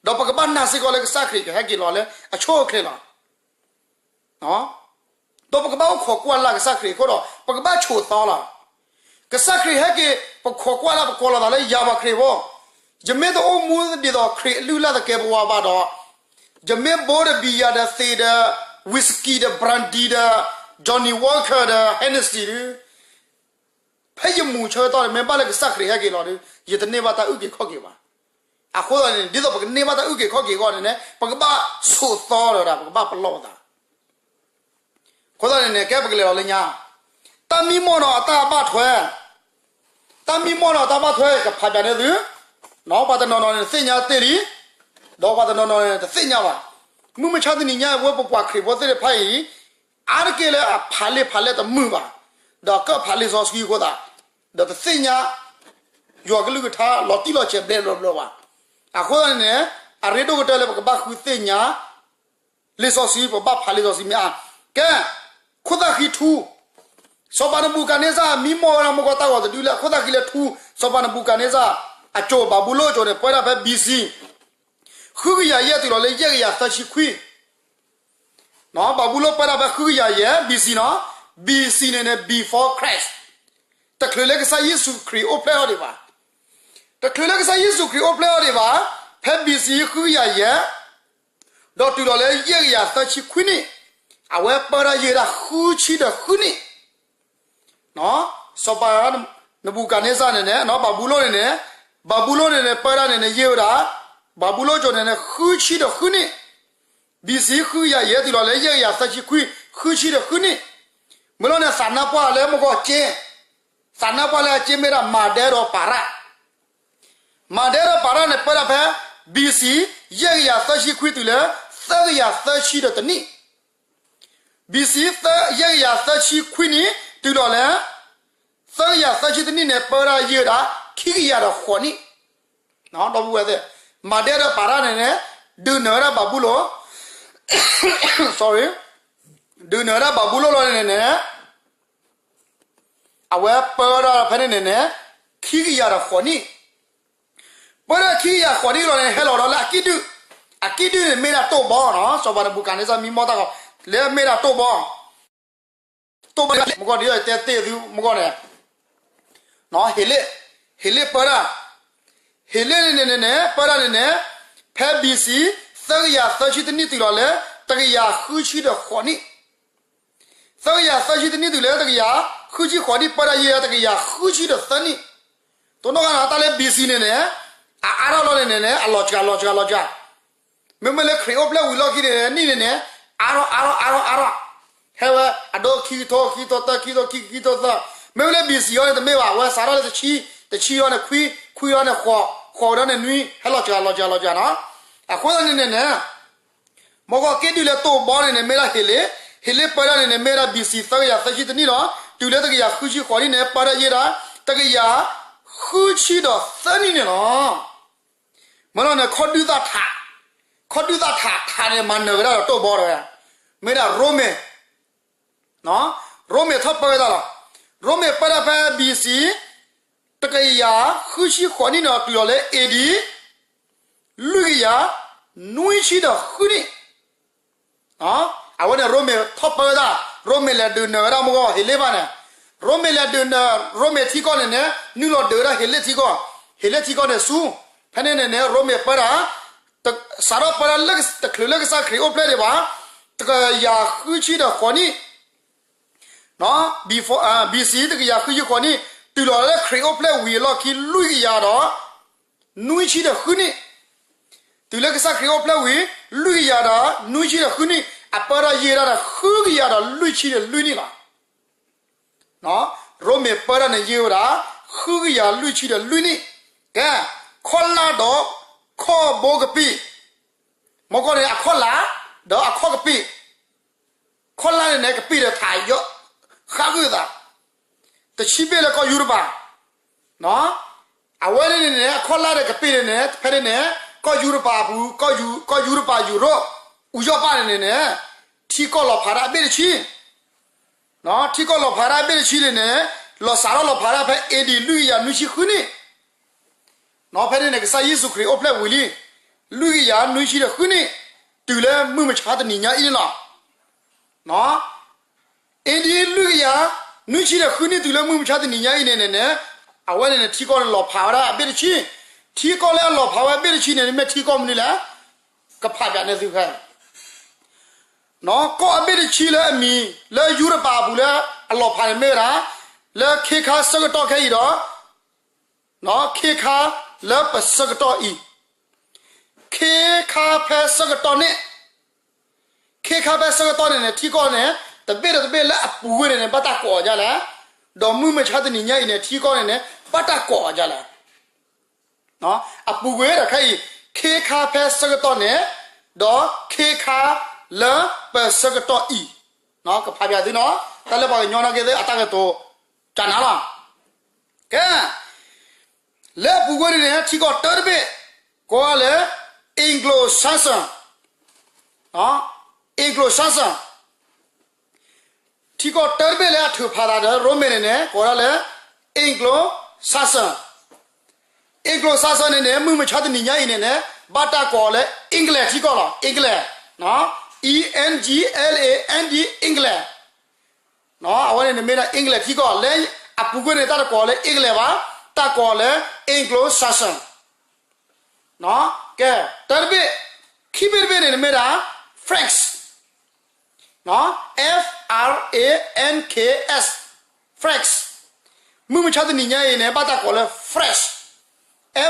ဒီးပကဘၣ်နာ်စ့ၢ်ကီးလၢကစၢ်ခရံာ်ကဟဲက့ၤလီၤလၢအဆိအချ့လီၤ. ဒီးပကဘၣ်အိၣ်ခိးကွၢ်လၢ်ကစၢ်ခရံာ်အဃိဒီး ပကဘၣ်ဆိးသီလီၤ. ကစၢ်ခရံာ်ဟဲက့ၤ ပခိးကွၢ်လၢ် ပကိးလီၤသးလၢယၤပှၤခရံာ်ဖိ, ယမ့ၢ်တအိၣ်မူဒ်သိးခရံာ်အလုၢ်အလၢ်သကဲးပဝးဘၣ်ဒီး, ယမ့ၢ်ဘိဒီးဘံယၤဒီးသ့းဒီး whisky ဒီး brandy ဒီး Johnny Walker ဒီး Hennessy ဒုး ဖဲယမူၤဆၢကတီၢ်န့ၣ် မ့ၢ်ဘၣ်လၢကစၢ်ခရံာ်ဟဲက့ၤလီၤဒီး ယတန့ၢ်ဘၣ်တၢ်အုၣ်က့ၤခီၣ်က့ၤဘၣ်. အဃိသတးန့ၣ် ဒ်သိးပကန့ၢ်ဘၣ်တၢ်အုၣ်က့ၤခီၣ်က့ၤအဂီၢ်န့ၣ်န့ၣ် ပကဘၣ်ဆိးသီဒီး ပကဘၣ်ပလီၢ်ပသး. အဃိသတးန့ၣ်န့ၣ် ကဲပကလဲၤလီၤလၢညါ, တၢ်မံမီၢ်ဒီးအတၢ်ဘၣ်ထွဲ, တၢ်မံမီၢ်ဒီးအတၢ်ဘၣ်ထွဲ ကဖးပၠးန့ၢ်သု, ပှၤတနီၤနီၤန့ၣ် သ့ၣ်ညါတ့ၢ်လံ, ဒီးပှၤတနီၤနီၤန့ၣ် တသ့ၣ်ညါဘၣ်. မုၢ်မဆါတနံၤညါအံၤ ပဝဲပပှၤခရံာ်ဖိသ့ၣ်တဖၣ်အံၤ အါတက့ၢ်လၢအဖးလံာ်ဖးလဲၢ်တမုာ်ဘၣ်, ဒီးကဖးလံာ်စီဆှံအဃိသတး, ဒီးတသ့ၣ်ညါ ယွၤကလုၢ်ကထါလီၤတံၢ်လီၤဆဲးဘျဲၣ်ဘျီဘျီဘၣ်. အဃိသတးန့ၣ်န့ၣ် အရ့ဒိၣ်ကတၢၢ်လၢပကဘၣ်ဃုသ့ၣ်ညါ လံာ်စီဆှံ ပကဘၣ်ဖးလံာ်စီဆှံမ့ၢ်အါ. ကဲ, ခိၣ်သၣ်ဃံထူ, စီၤပၤနဘူၤခၣ်နံစၢ် မံမီၢ်ဝဲဒၣ်မုၢ်ကီၢ်တၢ်ဂီၤတဒုလၢ ခိၣ်သၣ်ဃံလၢထူ, စီၤပၤနဘူၤခၣ်နံစၢ် အစိၤ ဘၤဘူလိၣ်အစိၤန့ၣ် ပဝဲဒၣ်ဖဲ ဘီၣ်စံၣ် ဃုကယၤယဲၢ်တုၤလီၤလၢယဲၢ်ကယၤသၢဆံခွံ ဘၤဘူလိၣ်ပဝဲဒၣ်ဖဲဃုကယၤယဲၢ် ဘီၣ်စံၣ်နီၤ, ဘီၣ်စံၣ်န့ၣ်န့ၣ် before Christ, တချုးလၢကစၢ်ယ့ၣ်ၡူးခရံာ်အိၣ်ဖျဲၣ်ထီၣ်ဒံးဘၣ်, တချုးလၢကစၢ်ယ့ၣ်ၡူးခရံာ်အိၣ်ဖျဲၣ်ထီၣ်ဒံးဘၣ်, ဖဲ B C ဃုကယၤယဲၢ် ဒီးတုၤလီၤလၢယဲၢ်ကယၤသၢဆံခွံနံၣ်, အဝဲပၢတၢ်ယဲၢ်ဒၣ်ဃုဆံဒီးဃုနံၣ်, စီၤပၤနဘူၤခၣ်န့စၢ်န့ၣ်န့ၣ် ဘၤဘူလိၣ်န့ၣ်န့ၣ်, ဘၤဘူလိၣ်န့ၣ်န့ၣ် ပၢတၢ်န့ၣ်န့ၣ် ယဲၢ်ဝဲဒၣ်, ဘၤဘူလိၣ်ကၠိန့ၣ်န့ၣ် ဃုဆံဒီးဃုနံၣ်, B C ဃုကယၤယဲၢ် တုၤလီၤလၢယဲၢ်ကယၤသၢဆံခွံ, ဃုဆံဒီးဃုနံၣ်, မ့ၢ်လီၤန့ၣ် သးနါပှၢ်လၢမုၢ်ဂီၤက့, သးနါပှၢ်လၢအက့မ့ၢ်ဒၣ် မၤဒဲဒီးပၤရၣ် မၤဒဲဒီးပၤရၣ်န့ၣ် ပၢတၢ်ဖဲ B C ယဲၢ်ကယၤသၢဆံခွံတုၤလၢ သၢကယၤသၢဆံဒီးတနံၣ်, B C ယဲၢ်ကယၤသၢဆံခွံနံၣ် တုၤလီၤလၢ သၢကယၤသၢဆံတနံၣ်န့ၣ် ပၢတၢ်ယဲၢ်ဒၣ် ခံကယၤဒီးဃိးနံၣ်, ဒီပုၢ်ဝဲၢ်သ့ၣ်, မၤဒဲဒီးပၤရၣ်န့ၣ်န့ၣ် ဒုးနၢၤဝဲဒၣ်ဘၤဘူလိၣ် sorry, ဒုးနၢၤဝဲဒၣ်ဘၤဘူလိၣ်လီၤန့ၣ်န့ၣ် အဝဲပၢဝဲဒၣ်ဖဲန့ၣ်န့ၣ်န့ၣ် ခံကယၤဒီးဃိးနံၣ်, ပၢဒၣ်ခံကယၤဃိးနံၣ်လီၤန့ၣ် ဟဲလီၤဒီးလၢအကံၣ်ဒုၣ်, အကံၣ်ဒုၣ်န့ၣ်မ့ၢ်ဒၣ်တိၢ်ဘီနီၤ, စီၤပၤနဘူၤခၣ်န့စၢ်မံမီၢ်တၢ်ဂီၤ လၢမ့ၢ်ဒၣ်တိၢ်ဘီ, တိၢ်ဘီမုၢ်ဂီၤဒ်ယတဲသ့ၣ်သုမုၢ်ဂီၤန့ၣ် ဟ့းလ့ၣ်, ဟ့းလ့ၣ်ပၢဒၣ်, ဟ့းလ့ၣ်န့ၣ်န့ၣ်န့ၣ် ပၢဒၣ်န့ၣ်န့ၣ် ဖဲ B C သၢကယၤသၢဆံတနံၣ်တုၤလီၤလၢ တကယၤဃုဆံဒီးဃိးနံၣ်, သၢကယၤသၢဆံတနံၣ်တုၤလၢ တကယၤဃုဆံဃိးနံၣ် ပၢဒၣ်ယဲၢ်ဒၣ်တကယၤဃုဆံဒီးသၢနံၣ်, တိၢ်နီၣ်ဃာ်နီၤ တၢ်လၢ B C န့ၣ်န့ၣ် အအါထီၣ်လီၤန့ၣ်န့ၣ် အလီၤစှၤလီၤစှၤလီၤစှၤ မ့မ့ၢ်လၢခရံာ်အိၣ်ဖျဲၣ်ဝံၤလီၢ်ခံန့ၣ် နံၣ်န့ၣ်န့ၣ် အါထီၣ်အါထီၣ်အါထီၣ်အါထီၣ်, ဟဲဝဲအဒိခံကထိခံကထိသၢ ခံကထိခံကထိသၢ, မ့မ့ၢ်လၢ B C အီၤန့ၣ် တမ့ၢ်ဘၣ် အဝဲစးထီၣ်လၢတဆံ, တဆံအီၤန့ၣ်ခွံ, ခွံအီၤန့ၣ်ဃိး, ဃိးဝဲဒၣ်န့ၣ်နွံ ဟဲလီၤစှၤလီၤစှၤလီၤစှၤနီၤ, အဃိသတးန့ၣ်န့ၣ်န့ၣ် မုၢ်ဂီၤက့ဒုၣ်လၢတိၢ်ဘီန့ၣ်န့ၣ် မ့ၢ်ဒၣ်ဟ့းလ့ၣ်, ဟ့းလ့ၣ်ပၢဒၣ်န့ၣ်န့ၣ် မ့ၢ်ဒၣ် B C သၢကယၤသၢဆံတနံၣ်ဒီး တုၤလၢတကယၤဃုဆံဃိးနံၣ်န့ၣ် ပၢဒၣ်ယဲၢ်ဒၣ် တကယၤဃုဆံဒီးသၢနံၣ်န့ၣ်လီၤ. မ့ၢ်လီၤန့ၣ် ခီဒုၣ်သၣ်ထး, ခီဒုၣ်သၣ်ထးထးန့ၣ် မၤနၢၤဝဲဒၣ်ဒီးတိၢ်ဘီဒီး မ့ၢ်ဒၣ်ရိမ့ၤ ရိမ့ၤထီၣ်ပၢဝဲဒၣ်လီၤ. ရိမ့ၤပၢဒၣ်ဖဲ B C တကယၤဃုဆံဃိးနံၣ်န့ၣ် တုၤလီၤလၢ A D လွံၢ်ကယၤနွံဆံဒီးဃုနံၣ်, အဝဲန့ၣ်ရိမ့ၤထီၣ်ပၢဝဲဒၣ်, ရိမ့ၤလဲၤဒုးနၢၤဝဲဒၣ်မုၢ်ဂီၤဟ့းလ့ၣ်ဘၣ်န့ၣ်, ရိမ့ၤလဲၤဒုးနၢၤ ရိမ့ၤထံကီၢ်န့ၣ်န့ၣ် နုာ်လီၤဒုးဝဲဒၣ်ဟ့းလ့ၣ်ထံကီၢ်, ဟ့းလ့ၣ်ထံကီၢ်န့ၣ်ဆူ, ဖဲန့ၣ်န့ၣ်န့ၣ် ရိမ့ၤပၢဒၣ် စးထီၣ်ပၢဒၣ်လၢတချုးလၢကစၢ်ခရံာ်အိၣ်ဖျဲၣ်ဒံးဘၣ်, တကယၤဃုဆံဒီးဃိးနံၣ်, before, B C တကယၤဃုဆံဃိးနံၣ်, တုၤလီၤလၢခရံာ်အိၣ်ဖျဲၣ်ဝံၤအလီၢ်ခံလွံၢ်ကယၤဒီး နွံဆံဒီးဃုနံၣ်, တုၤလၢကစၢ်ခရံာ်အိၣ်ဖျဲၣ်ဝံၤ လွံၢ်ကယၤဒီးနွံဆံဒီးဃုနံၣ် အပၢဒၣ်ယဲၢ်ဒၣ်ဒီး ဃုကယၤဒီးလွံၢ်ဆံဒီးလွံၢ်နံၣ်လီၤ. ရိမ့ၤပၢဒၣ်န့ၣ်ယဲၢ်ဝဲဒၣ် ဃုကယၤလွံၢ်ဆံဒီးလွံၢ်နံၣ်, ကဲ, ခီၣ်လါဒီးခီၣ်ဘိကပံာ်, မုၢ်ဂီၤန့ၣ် အခီၣ်လါ ဒီးအခီၣ်ကပံာ်, ခီၣ်လါန့ၣ်န့ၣ် ကပံာ်ဒီးထးယီၣ် ဃးဂုာ်သး တဆံဘ့ၣ်လၢကီၢ်ယူရပၤ, အဝဲန့ၣ်န့ၣ်န့ၣ် အခီၣ်လါဒီးကပံာ်န့ၣ်န့ၣ် ဖဲန့ၣ်န့ၣ် ကီၢ်ယူရပၤအပူၤ, ကီၢ်ယူရပၤယူၤရိၣ် အူယီၣ်ပၣ်န့ၣ်န့ၣ်န့ၣ် ထံကီၢ်လီၤဖးဒၣ်အဘ့ၣ်တဆံ, ထံကီၢ်လီၤဖးဒၣ်အဘ့ၣ်တဆံန့ၣ်န့ၣ် လီၤစးထီၣ်လီၤဖးဒၣ်ဖဲ A D လွံၢ်ကယၤနွံဆံဃုနံၣ်, ဖဲန့ၣ်န့ၣ် ကစၢ်ယ့ၣ်ၡူးခရံာ်အိၣ်ဖျဲၣ်ဝံၤလံ, လွံၢ်ကယၤနွံဆံဒီးဃုနံၣ်, တုၤလၢမုၢ်မဆါတနံၤညါအံၤန့ၣ်လီၤ. A D လွံၢ်ကယၤနွံဆံဒီးဃုနံၣ် တုၤလၢမုၢ်မဆါတနံၤညါအံၤန့ၣ်န့ၣ်န့ၣ် အဝဲန့ၣ်န့ၣ် ထံကီၢ်န့ၣ်လီၤဖးဝဲဒၣ်အဘ့ၣ်တဆံ, ထံကီၢ်လၢအလီၤဖးဝဲအဘ့ၣ်တဆံန့ၣ် မ့ၢ်ထံကီၢ်မနုၤလဲၣ်, ကဖးပၠးန့ၢ်သုခဲ ကီၢ်အဘ့ၣ်တဆံလၢအမံၤ လၢယူရပၤအပူၤလၢအလီၤဖးန့ၣ်မ့ၢ်ဝဲဒၣ် လၢခ့ခါဆၢကတီၢ်ခဲအံၤဒီး ခ့ခါလၢပဆၢကတီၢ်အံၤ, ခ့ခါဖဲဆၢကတီၢ်န့ၣ်, ခ့ခါဖဲဆၢကတီၢ်န့ၣ်န့ၣ် ထံကီၢ်န့ၣ် တဘ့ၣ်ဒီးတဘ့ၣ်လၢအပူၤကွံာ်န့ၣ်န့ၣ် ဘၣ်တၢ်ကိးအီၤဒ်လဲၣ်, ဒီးမုၢ်မဆါတနံၤညါအံၤန့ၣ် ထံကီၢ်န့ၣ်န့ၣ် ဘၣ်တၢ်ကိးအီၤဒ်လဲၣ် အပူၤကွံာ်ဒီးခဲအံၤ, ခ့ခါဖဲဆၢကတီၢ်န့ၣ်, ဒီးခ့ခါလၢပဆၢကတီၢ်အံၤ, ကဖးပၠးသုနီၤ, တၢ်လၢပှၤကညီနာ်က့သ့ၣ်အတၢ်ကတိၤ, ကနၤလီၤ. ကဲ, လၢအပူၤကွံာ်န့ၣ်န့ၣ် ထံကီၢ်တၢတဘ့ၣ်, ကိးဝဲဒၣ်လၢ Anglo-Saxon, Anglo-Saxon ထံကီၢ်တၢတဘ့ၣ်လၢအထုးဖးသးဒီးရိမ့ၤန့ၣ်န့ၣ် ကိးဝဲဒၣ်လၢ Anglo-Saxon, Anglo-Saxon န့ၣ်န့ၣ် မုၢ်မဆါတနံၤညါအံၤန့ၣ်န့ၣ် ဘၣ်တၢ်ကိးလၢ England ထံကီၢ်လီၤ, England, E N G L A N D, England, အဝဲန့ၣ်န့ၣ်မ့ၢ်ဒၣ် England ထံကီၢ်, လၢအပူၤကွံာ်န့ၣ် တၢ်တကိးလၢ England ဘၣ်, တၢ်ကိးလၢ Anglo-Saxon ကဲ, တၢ်တဘ့ၣ်, ခံဘ့ၣ်တဘ့ၣ်န့ၣ် မ့ၢ်ဒၣ် franks, F R A N K S, franks. မုၢ်မဆါတနံၤညါအံၤန့ၣ် ဘၣ်တၢ်ကိးလၢ French,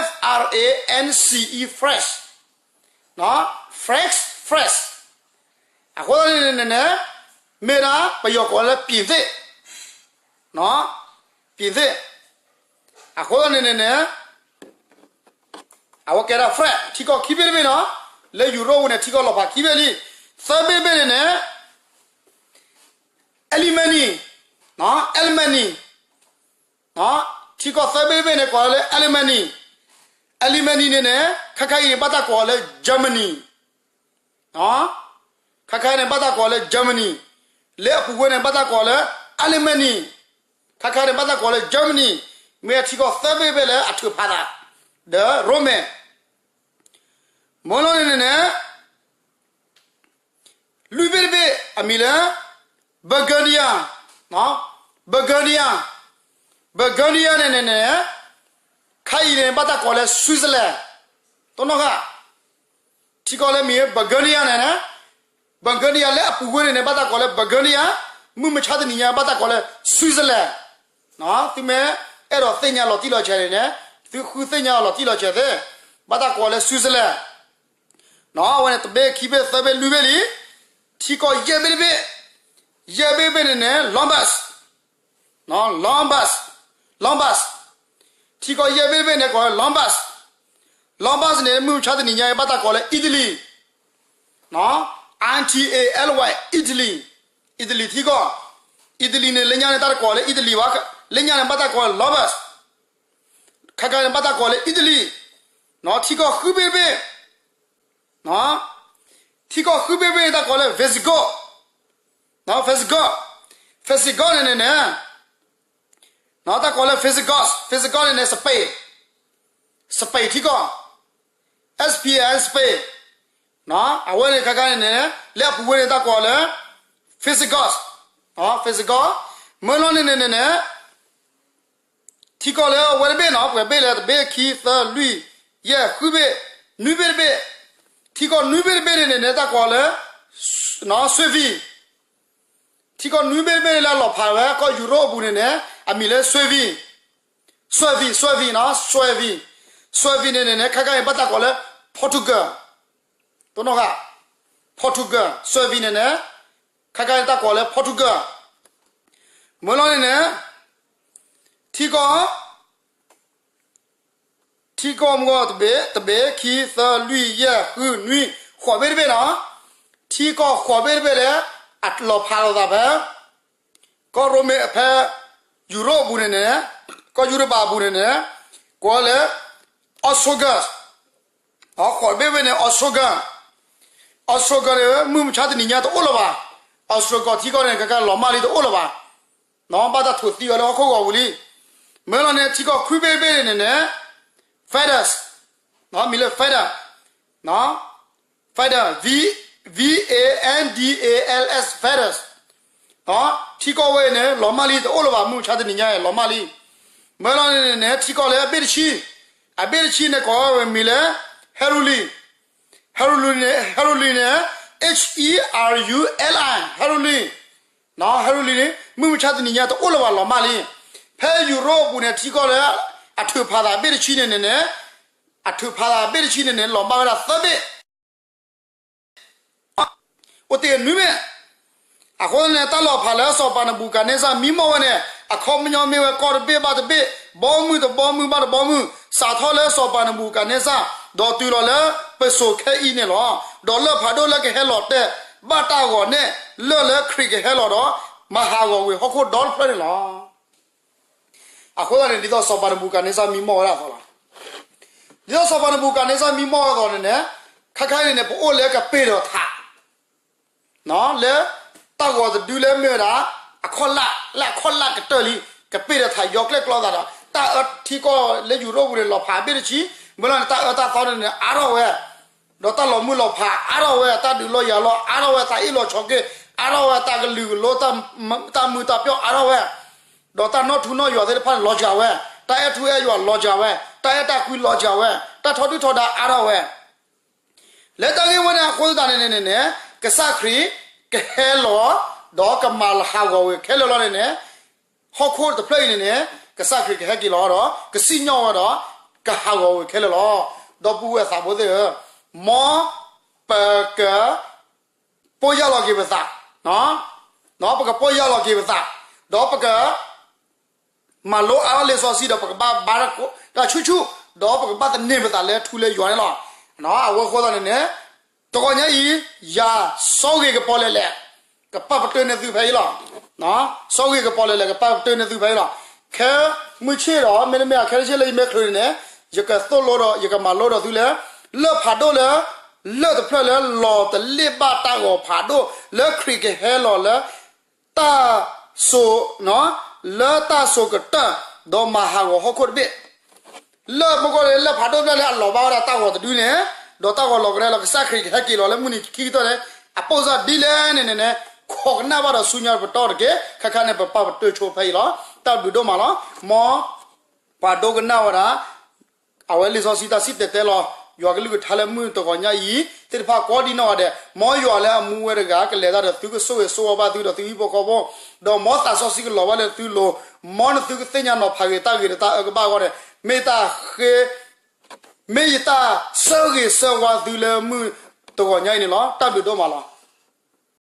F R A N C E, French, French, French. အဃိသတးန့ၣ်န့ၣ်န့ၣ်, မ့ၢ်ဒၣ်ပယီၤကိးလၢ ပြင်သစ်, ပြင်သစ်. အဃိသတးန့ၣ်န့ၣ်န့ၣ် အဝဲကဲဒၣ် French, ထံကီၢ်ခံဘ့ၣ်တဘ့ၣ်နီၤ, လၢယူၤရိၣ်ပူၤန့ၣ် ထံကီၢ်လီၤဖးခံဘ့ၣ်လံ. သၢဘ့ၣ်တဘ့ၣ်န့ၣ်န့ၣ် Germany, Germany, ထံကီၢ်သၢဘ့ၣ်တဘ့ၣ်န့ၣ် ကိးလၢ Germany, Germany န့ၣ်န့ၣ် ခါခါအံၤန့ၣ် ဘၣ်တၢ်ကိးလၢ Germany, ခါခါန့ၣ် ဘၣ်တၢ်ကိးလၢ Germany, လၢအပူၤဝဲန့ၣ် ဘၣ်တၢ်ကိးလၢ Germany, ခါခါန့ၣ် ဘၣ်တၢ်ကိးလၢ Germany, မ့ၢ်ထံကီၢ်သၢဘ့ၣ်တဘ့ၣ်လၢအထုးဖးသး ဒီးရိမဲာ် မ့ၢ်လီၤန့ၣ်န့ၣ်န့ၣ် လွံၢ်ဘ့ၣ်တဘ့ၣ် အမံၤလၢ Bulgaria, Bulgaria, Bulgaria န့ၣ်န့ၣ်န့ၣ် ခါအံၤန့ၣ် ဘၣ်တၢ်ကိးလၢ Switzerland, တိၢ်နီၣ်ဃာ်, ထံကီၢ်လၢမံၤ Bulgaria န့ၣ်န့ၣ်, Bulgaria လၢအပူၤဝဲန့ၣ်န့ၣ် ဘၣ်တၢ်ကိးလၢ Bulgaria, မုၢ်မဆါတနံၤညါ ဘၣ်တၢ်ကိးလၢ Switzerland. သုမ့ၢ်အဲၣ်ဒိးသ့ၣ်ညါလီၤတံၢ်လီၤဆဲးန့ၣ်န့ၣ်, သုဃုသ့ၣ်ညါလီၤတံၢ်လီၤဆဲးသ့, ဘၣ်တၢ်ကိးလၢ Switzerland. အဝဲန့ၣ် တဘ့ၣ် ခံဘ့ၣ် သၢဘ့ၣ် လွံၢ်ဘ့ၣ်လံ. ထံကီၢ်ယဲၢ်ဘ့ၣ်တဘ့ၣ်, ယဲၢ်ဘ့ၣ်တဘ့ၣ်န့ၣ်န့ၣ် Lombard, Lombard, Lombard, ထံကီၢ်ယဲၢ်ဘ့ၣ်တဘ့ၣ်န့ၣ် ကိးလၢ Lombard, Lombard န့ၣ် မုၢ်မဆါတနံၤညါအံၤ ဘၣ်တၢ်ကိးလၢ Italy, I T A L Y, Italy, Italy ထံကီၢ်, Italy န့ၣ် လၢညါန့ၣ် တၢ်တကိးလၢ Italy ဘၣ်, လၢညါန့ၣ် ဘၣ်တၢ်ကိးလၢ Lombard, ခါခါန့ၣ် ဘၣ်တၢ်ကိးလၢ Italy, ထံကီၢ်ဃုဘ့ၣ်တဘ့ၣ်, ထံကီၢ်ဃုဘ့ၣ်တဘ့ၣ်န့ၣ် တၢ်ကိးလၢ Visigoth, Visigoth, Visigoth န့ၣ်န့ၣ်န့ၣ်, တၢ်ကိးလၢ Visigoth, Visigoth န့ၣ်န့ၣ် Spain, Spain ထံကီၢ်, S P A I N, Spain, အဝဲန့ၣ်ခါခါန့ၣ်န့ၣ် လၢအပူၤဝဲန့ၣ် တၢ်ကိးလၢ Visigoth, Visigoth, မ့ၢ်လီၤန့ၣ်န့ၣ်န့ၣ်န့ၣ် ထံကီၢ်လၢအဝဲတဘ့ၣ်နီၤ, ပှဲၤဘ့ၣ်လၢ တဘ့ၣ် ခံ သၢ လွံၢ် ယဲၢ် ဃုဘ့ၣ်, နွံဘ့ၣ်တဘ့ၣ်, ထံကီၢ်နွံဘ့ၣ်တဘ့ၣ်န့ၣ်န့ၣ် တၢ်ကိးလၢ Suevi, ထံကီၢ်နွံဘ့ၣ်တဘ့ၣ်လၢအလီၤဖးဝဲ ကီၢ်ယူၤရိၣ်အပူၤန့ၣ်န့ၣ် အမံၤလၢ Suevi, Suevi, Suevi, Suevi, Suevi န့ၣ်န့ၣ်န့ၣ် ခါခါအံၤ ဘၣ်တၢ်ကိးလၢ Portugal, တိၢ်နီၣ်ဃာ်, Portugal, Suevi န့ၣ်န့ၣ် ခါခါအံၤ တၢ်ကိးလၢ Portugal, မ့ၢ်လီၤန့ၣ်န့ၣ် ထံကီၢ် ထံကီၢ်မ့ၢ်ဂ့ၤ တဘ့ၣ်, တဘ့ၣ် ခံ သၢ လွံၢ် ယဲၢ် ဃု နွံ ဃိးဘ့ၣ်တဘ့ၣ်နီၤ, ထံကီၢ်ဃိးဘ့ၣ်တဘ့ၣ်လၢ အလီၤဖးလိာ်သးဖဲ ကီၢ်ရိၣ်မဲ ဖဲ ယူၤရိၣ်အပူၤန့ၣ်န့ၣ်, ကီၢ်ယူၤရပၤအပူၤန့ၣ်န့ၣ်, ကိးလၢ Ostrogoths, ဃိးဘ့ၣ်တဘ့ၣ်န့ၣ် Ostrogoths, Ostrogoths န့ၣ် မုၢ်မဆါတနံၤညါတအိၣ်လၢၤဘၣ်, Ostrogoths ထံကီၢ်န့ၣ် ကကလီၤမၢ်လံတအိၣ်လၢၤဘၣ်, ဘၣ်တၢ်ထိးသံအီၤလၢဟီၣ်ခိၣ်ဂီၤပူၤလံ, မ့ၢ်လီၤန့ၣ် ထံကီၢ်ခွံဘ့ၣ်တဘ့ၣ်န့ၣ်န့ၣ်န့ၣ်, Vandals, မံၤလၢ Vandals, Vandals, V, V A N D A L S, Vandals, ထံကီၢ်ဝဲအံၤန့ၣ် လီၤမၢ်လံတအိၣ်လၢၤဘၣ်, မုၢ်မဆါတနံၤညါအံၤ လီၤမၢ်လံ, မ့ၢ်လီၤန့ၣ်န့ၣ် ထံကီၢ်လၢအဘ့ၣ်တဆံ, အဘ့ၣ်တဆံန့ၣ် ကိးဝဲမံၤလၢ Heruli, Heruli န့ၣ်, Heruli န့ၣ်, H E R U L I, Heruli, Heruli န့ၣ် မုၢ်မဆါတနံၤညါတအိၣ်လၢၤဘၣ် လီၤမၢ်လံ, ဖဲယူၤရိၣ်အပူၤန့ၣ် ထံကီၢ်လၢ အထုးဖးသးအဘ့ၣ်တဆံန့ၣ်န့ၣ်န့ၣ်, အထုးဖးသးအဘ့ၣ်တဆံန့ၣ်န့ၣ် လီၤမၢ်ဝဲဒၣ်သၢဘ့ၣ် အိၣ်တ့ၢ်နွံဘ့ၣ်, အဃိန့ၣ် တၢ်လီၤဖးလၢစီၤပၤနဘူၤကၤန့စၢ်မံမီၢ်ဝဲန့ၣ် အခီပညီမ့ၢ်ဝဲကီၢ်တဘ့ၣ်ဘၣ်တဘ့ၣ်, ဘီမုၢ်တဘီမုၢ်ဘၣ်တဘီမုၢ် စးထီၣ်လၢစီၤပၤနဘူၤကၤန့စၢ် ဒီးတုၤလီၤလၢပစိၤခဲအံၤန့ၣ်လီၤ. ဒီးလၢၢ်ဖးဒိၣ်လၢကဟဲလီၤတဲာ် ဘၣ်တၢ်အဂီၢ်န့ၣ် လၢၢ်လၢခရံာ်ကဟဲလီၤဒီး မၤဟးဂီၤဝ့ၢ်ဟီၣ်ခိၣ်ဒီတဖျၢၣ်န့ၣ်လီၤ. အဃိသတးန့ၣ် ဒ်သိးစီၤပၤနဘူၤကၤန့စၢ်မံမီၢ်ဝဲဒၣ်အသိးလီၤ. ဒ်သိးစီၤပၤနဘူၤကၤန့စၢ်မံမီၢ်အသိးန့ၣ်န့ၣ်, ခါခါအံၤန့ၣ် ပအိၣ်လၢကပ့ၤဒီးထး, လၢတၢ်ဂီၤတဒုလၢမ့ၢ်ဝဲဒၣ် အခီၣ်လၢ်, လၢအခီၣ်လၢ်ကတၢၢ်လံ, ကပ့ၤဒီးထး ယီၤကျဲၣ်ကျီသးဒီး တၢ်အၢထံကီၢ်လၢယူၤရိၣ်ပူၤန့ၣ် လီၤဖးဘ့ၣ်တဆံ, မ့ၢ်လီၤန့ၣ် တၢ်အၢတၢ်သီန့ၣ်န့ၣ် အါထီၣ်ဝဲ ဒီးတၢ်လီၤမုၢ်လီၤဖးအါထီၣ်ဝဲ, တၢ်ဒုးလီၤယၤလီၤအါထီၣ်ဝဲ, တၢ်အ့ၣ်လိာ်ဆိးက့အါထီၣ်ဝဲ, တၢ်ကလုာ်ကလိ, တၢ်မုာ်တၢ်ပျီၣ်အါထီၣ်ဝဲ, ဒီးတၢ်နီၣ်ထူနီၣ်ယွၤသ့ၣ်တဖၣ်န့ၣ် လီၤစှၤဝဲ, တၢ်အဲၣ်ထူအဲၣ်ယွၤလီၤစှၤဝဲ, တၢ်အဲၣ်တၢ်ကွံလီၤစှၤဝဲ, တၢ်ထီဒုၣ်ထီဒါအါထီၣ်ဝဲ လၢတၢ်ဂ့ၢ်ဝဲန့ၣ်အဃိသတးန့ၣ်န့ၣ်န့ၣ် ကစၢ်ခရံာ်ကဟဲလီၤ ဒီးကမၤဟးဂီၤဝဲခဲလၢာ်လီၤန့ၣ်န့ၣ် ဟီၣ်ခိၣ်တဖျၢၣ်အံၤန့ၣ်န့ၣ် ကစၢ်ခရံာ်ကဟဲက့ၤလီၤဒီး ကစံၣ်ညီၣ်ဝဲဒီး ကဟးဂီၤဝဲခဲလၢာ်လီၤ. ဒီပုၢ်ဝဲၢ်သးဘိသ့ၣ်ဧၢ, မ်ပက ပီၢ်ယၢ်လီၤက့ၤပသး, ပကပီၢ်ယၢ်လီၤက့ၤပသး, ဒီးပက မၤလိအါထီၣ်လံာ်စီဆှံဒီး ပကဘၣ်ဘါတၢ်ဆူၣ်ဆူၣ်, ဒီးပကဘၣ်သန့ၤပသးလၢထူလၢယွၤန့ၣ်လီၤ. အဝဲအဃိသတးန့ၣ်န့ၣ် တဂီၤညါအံၤ ယၤစီၤဂ့ၤကပီၤလဲၣ်လဲၣ် ကပာ်ပတုာ်န့ၢ်သုဖဲအံၤလီၤ. စီၤဂ့ၤကပီၤလဲၣ်လဲၣ် ကပာ်ပတုာ်န့ၢ်သုဖဲအံၤလီၤ. ခဲမုၢ်ဆ့ၣ်ဒီး မ့တမ့ၢ်အခဲတဆ့ၣ်လၢယမ့ၢ်ချုးန့ၣ်န့ၣ် ယကသိၣ်လိဒီး ယကမၤလိဒီးသုလၢ လၢၢ်ဖးဒိၣ်လၢ လၢၢ်တဖျၢၣ်လၢလီၤတလ့ၣ်ဘၣ်တၢ်ဂီၤဖးဒိၣ် လၢခရံာ်ကဟဲလီၤလၢ တၢ်စိၤ လၢတၢ်စိၤကတၢၢ် ဒီးမၤဟးဂီၤဟီၣ်ခိၣ်တဘ့ၣ် လၢမူကီၢ်လၢ လၢၢ်ဖးဒိၣ်တဖျၢၣ်လၢအလီၤဘၣ်ဝဲဒၣ်တၢ်ဂီၤတဒုန့ၣ် ဒီးတၢ်ဂီၤလီၤကဒါလီၤ ကစၢ်ခရံာ်ကဟဲက့ၤလီၤလၢမုၢ်နံၤခံကတၢၢ်န့ၣ် အပိၢ်စၢ်ဒ်လဲၣ်န့ၣ်န့ၣ်န့ၣ် ခိးကနၣ်ဘၣ်ဒီးဆူညါပတီၢ်တက့ၢ်. ခဲခါန့ၣ် ပပာ်ပတုာ်ဆိဖဲအံၤလီၤ. တၢ်ဘျုးဒိၣ်မးလီၤ. မ်ပှၤဒိကနၣ်ဝဲဒၣ် အဝဲလံာ်စီဆှံတၢ်စံၣ်တဲၤတဲလီၤ ယွၤကလုၢ်ကထါလၢမုၢ်တဂီၤညါအံၤ သ့ၣ်တဖၣ်ကိးဒံနီၢ်ဂၤဒဲး မ်ယွၤလၢအမူဝဲတဂၤ ကလဲၤတၢ်ဒီးသု ကဆိၣ်ဂ့ၤဆိၣ်ဝါဘၣ်သုဒီးသုဟံၣ်ဖိဃီဖိ, ဒီးမ်သးစီဆှံကလီၤဘၣ်လၢသုလိၤ, မ်နသုကသ့ၣ်ညါနီၤဖးဂ့ၤတၢ်ဂ့ၤဒီးတၢ်အၢကဘၣ်အဂီၢ်န့ၣ် မ့ၢ်တၢ်ဃ့ မ့ၢ်ယတၢ်ဆၢဂ့ၤဆၢဝါသုလၢမုၢ်တဂီၤညါအံၤန့ၣ်လီၤ. တၢ်ဘျုးဒိၣ်မးလီၤ.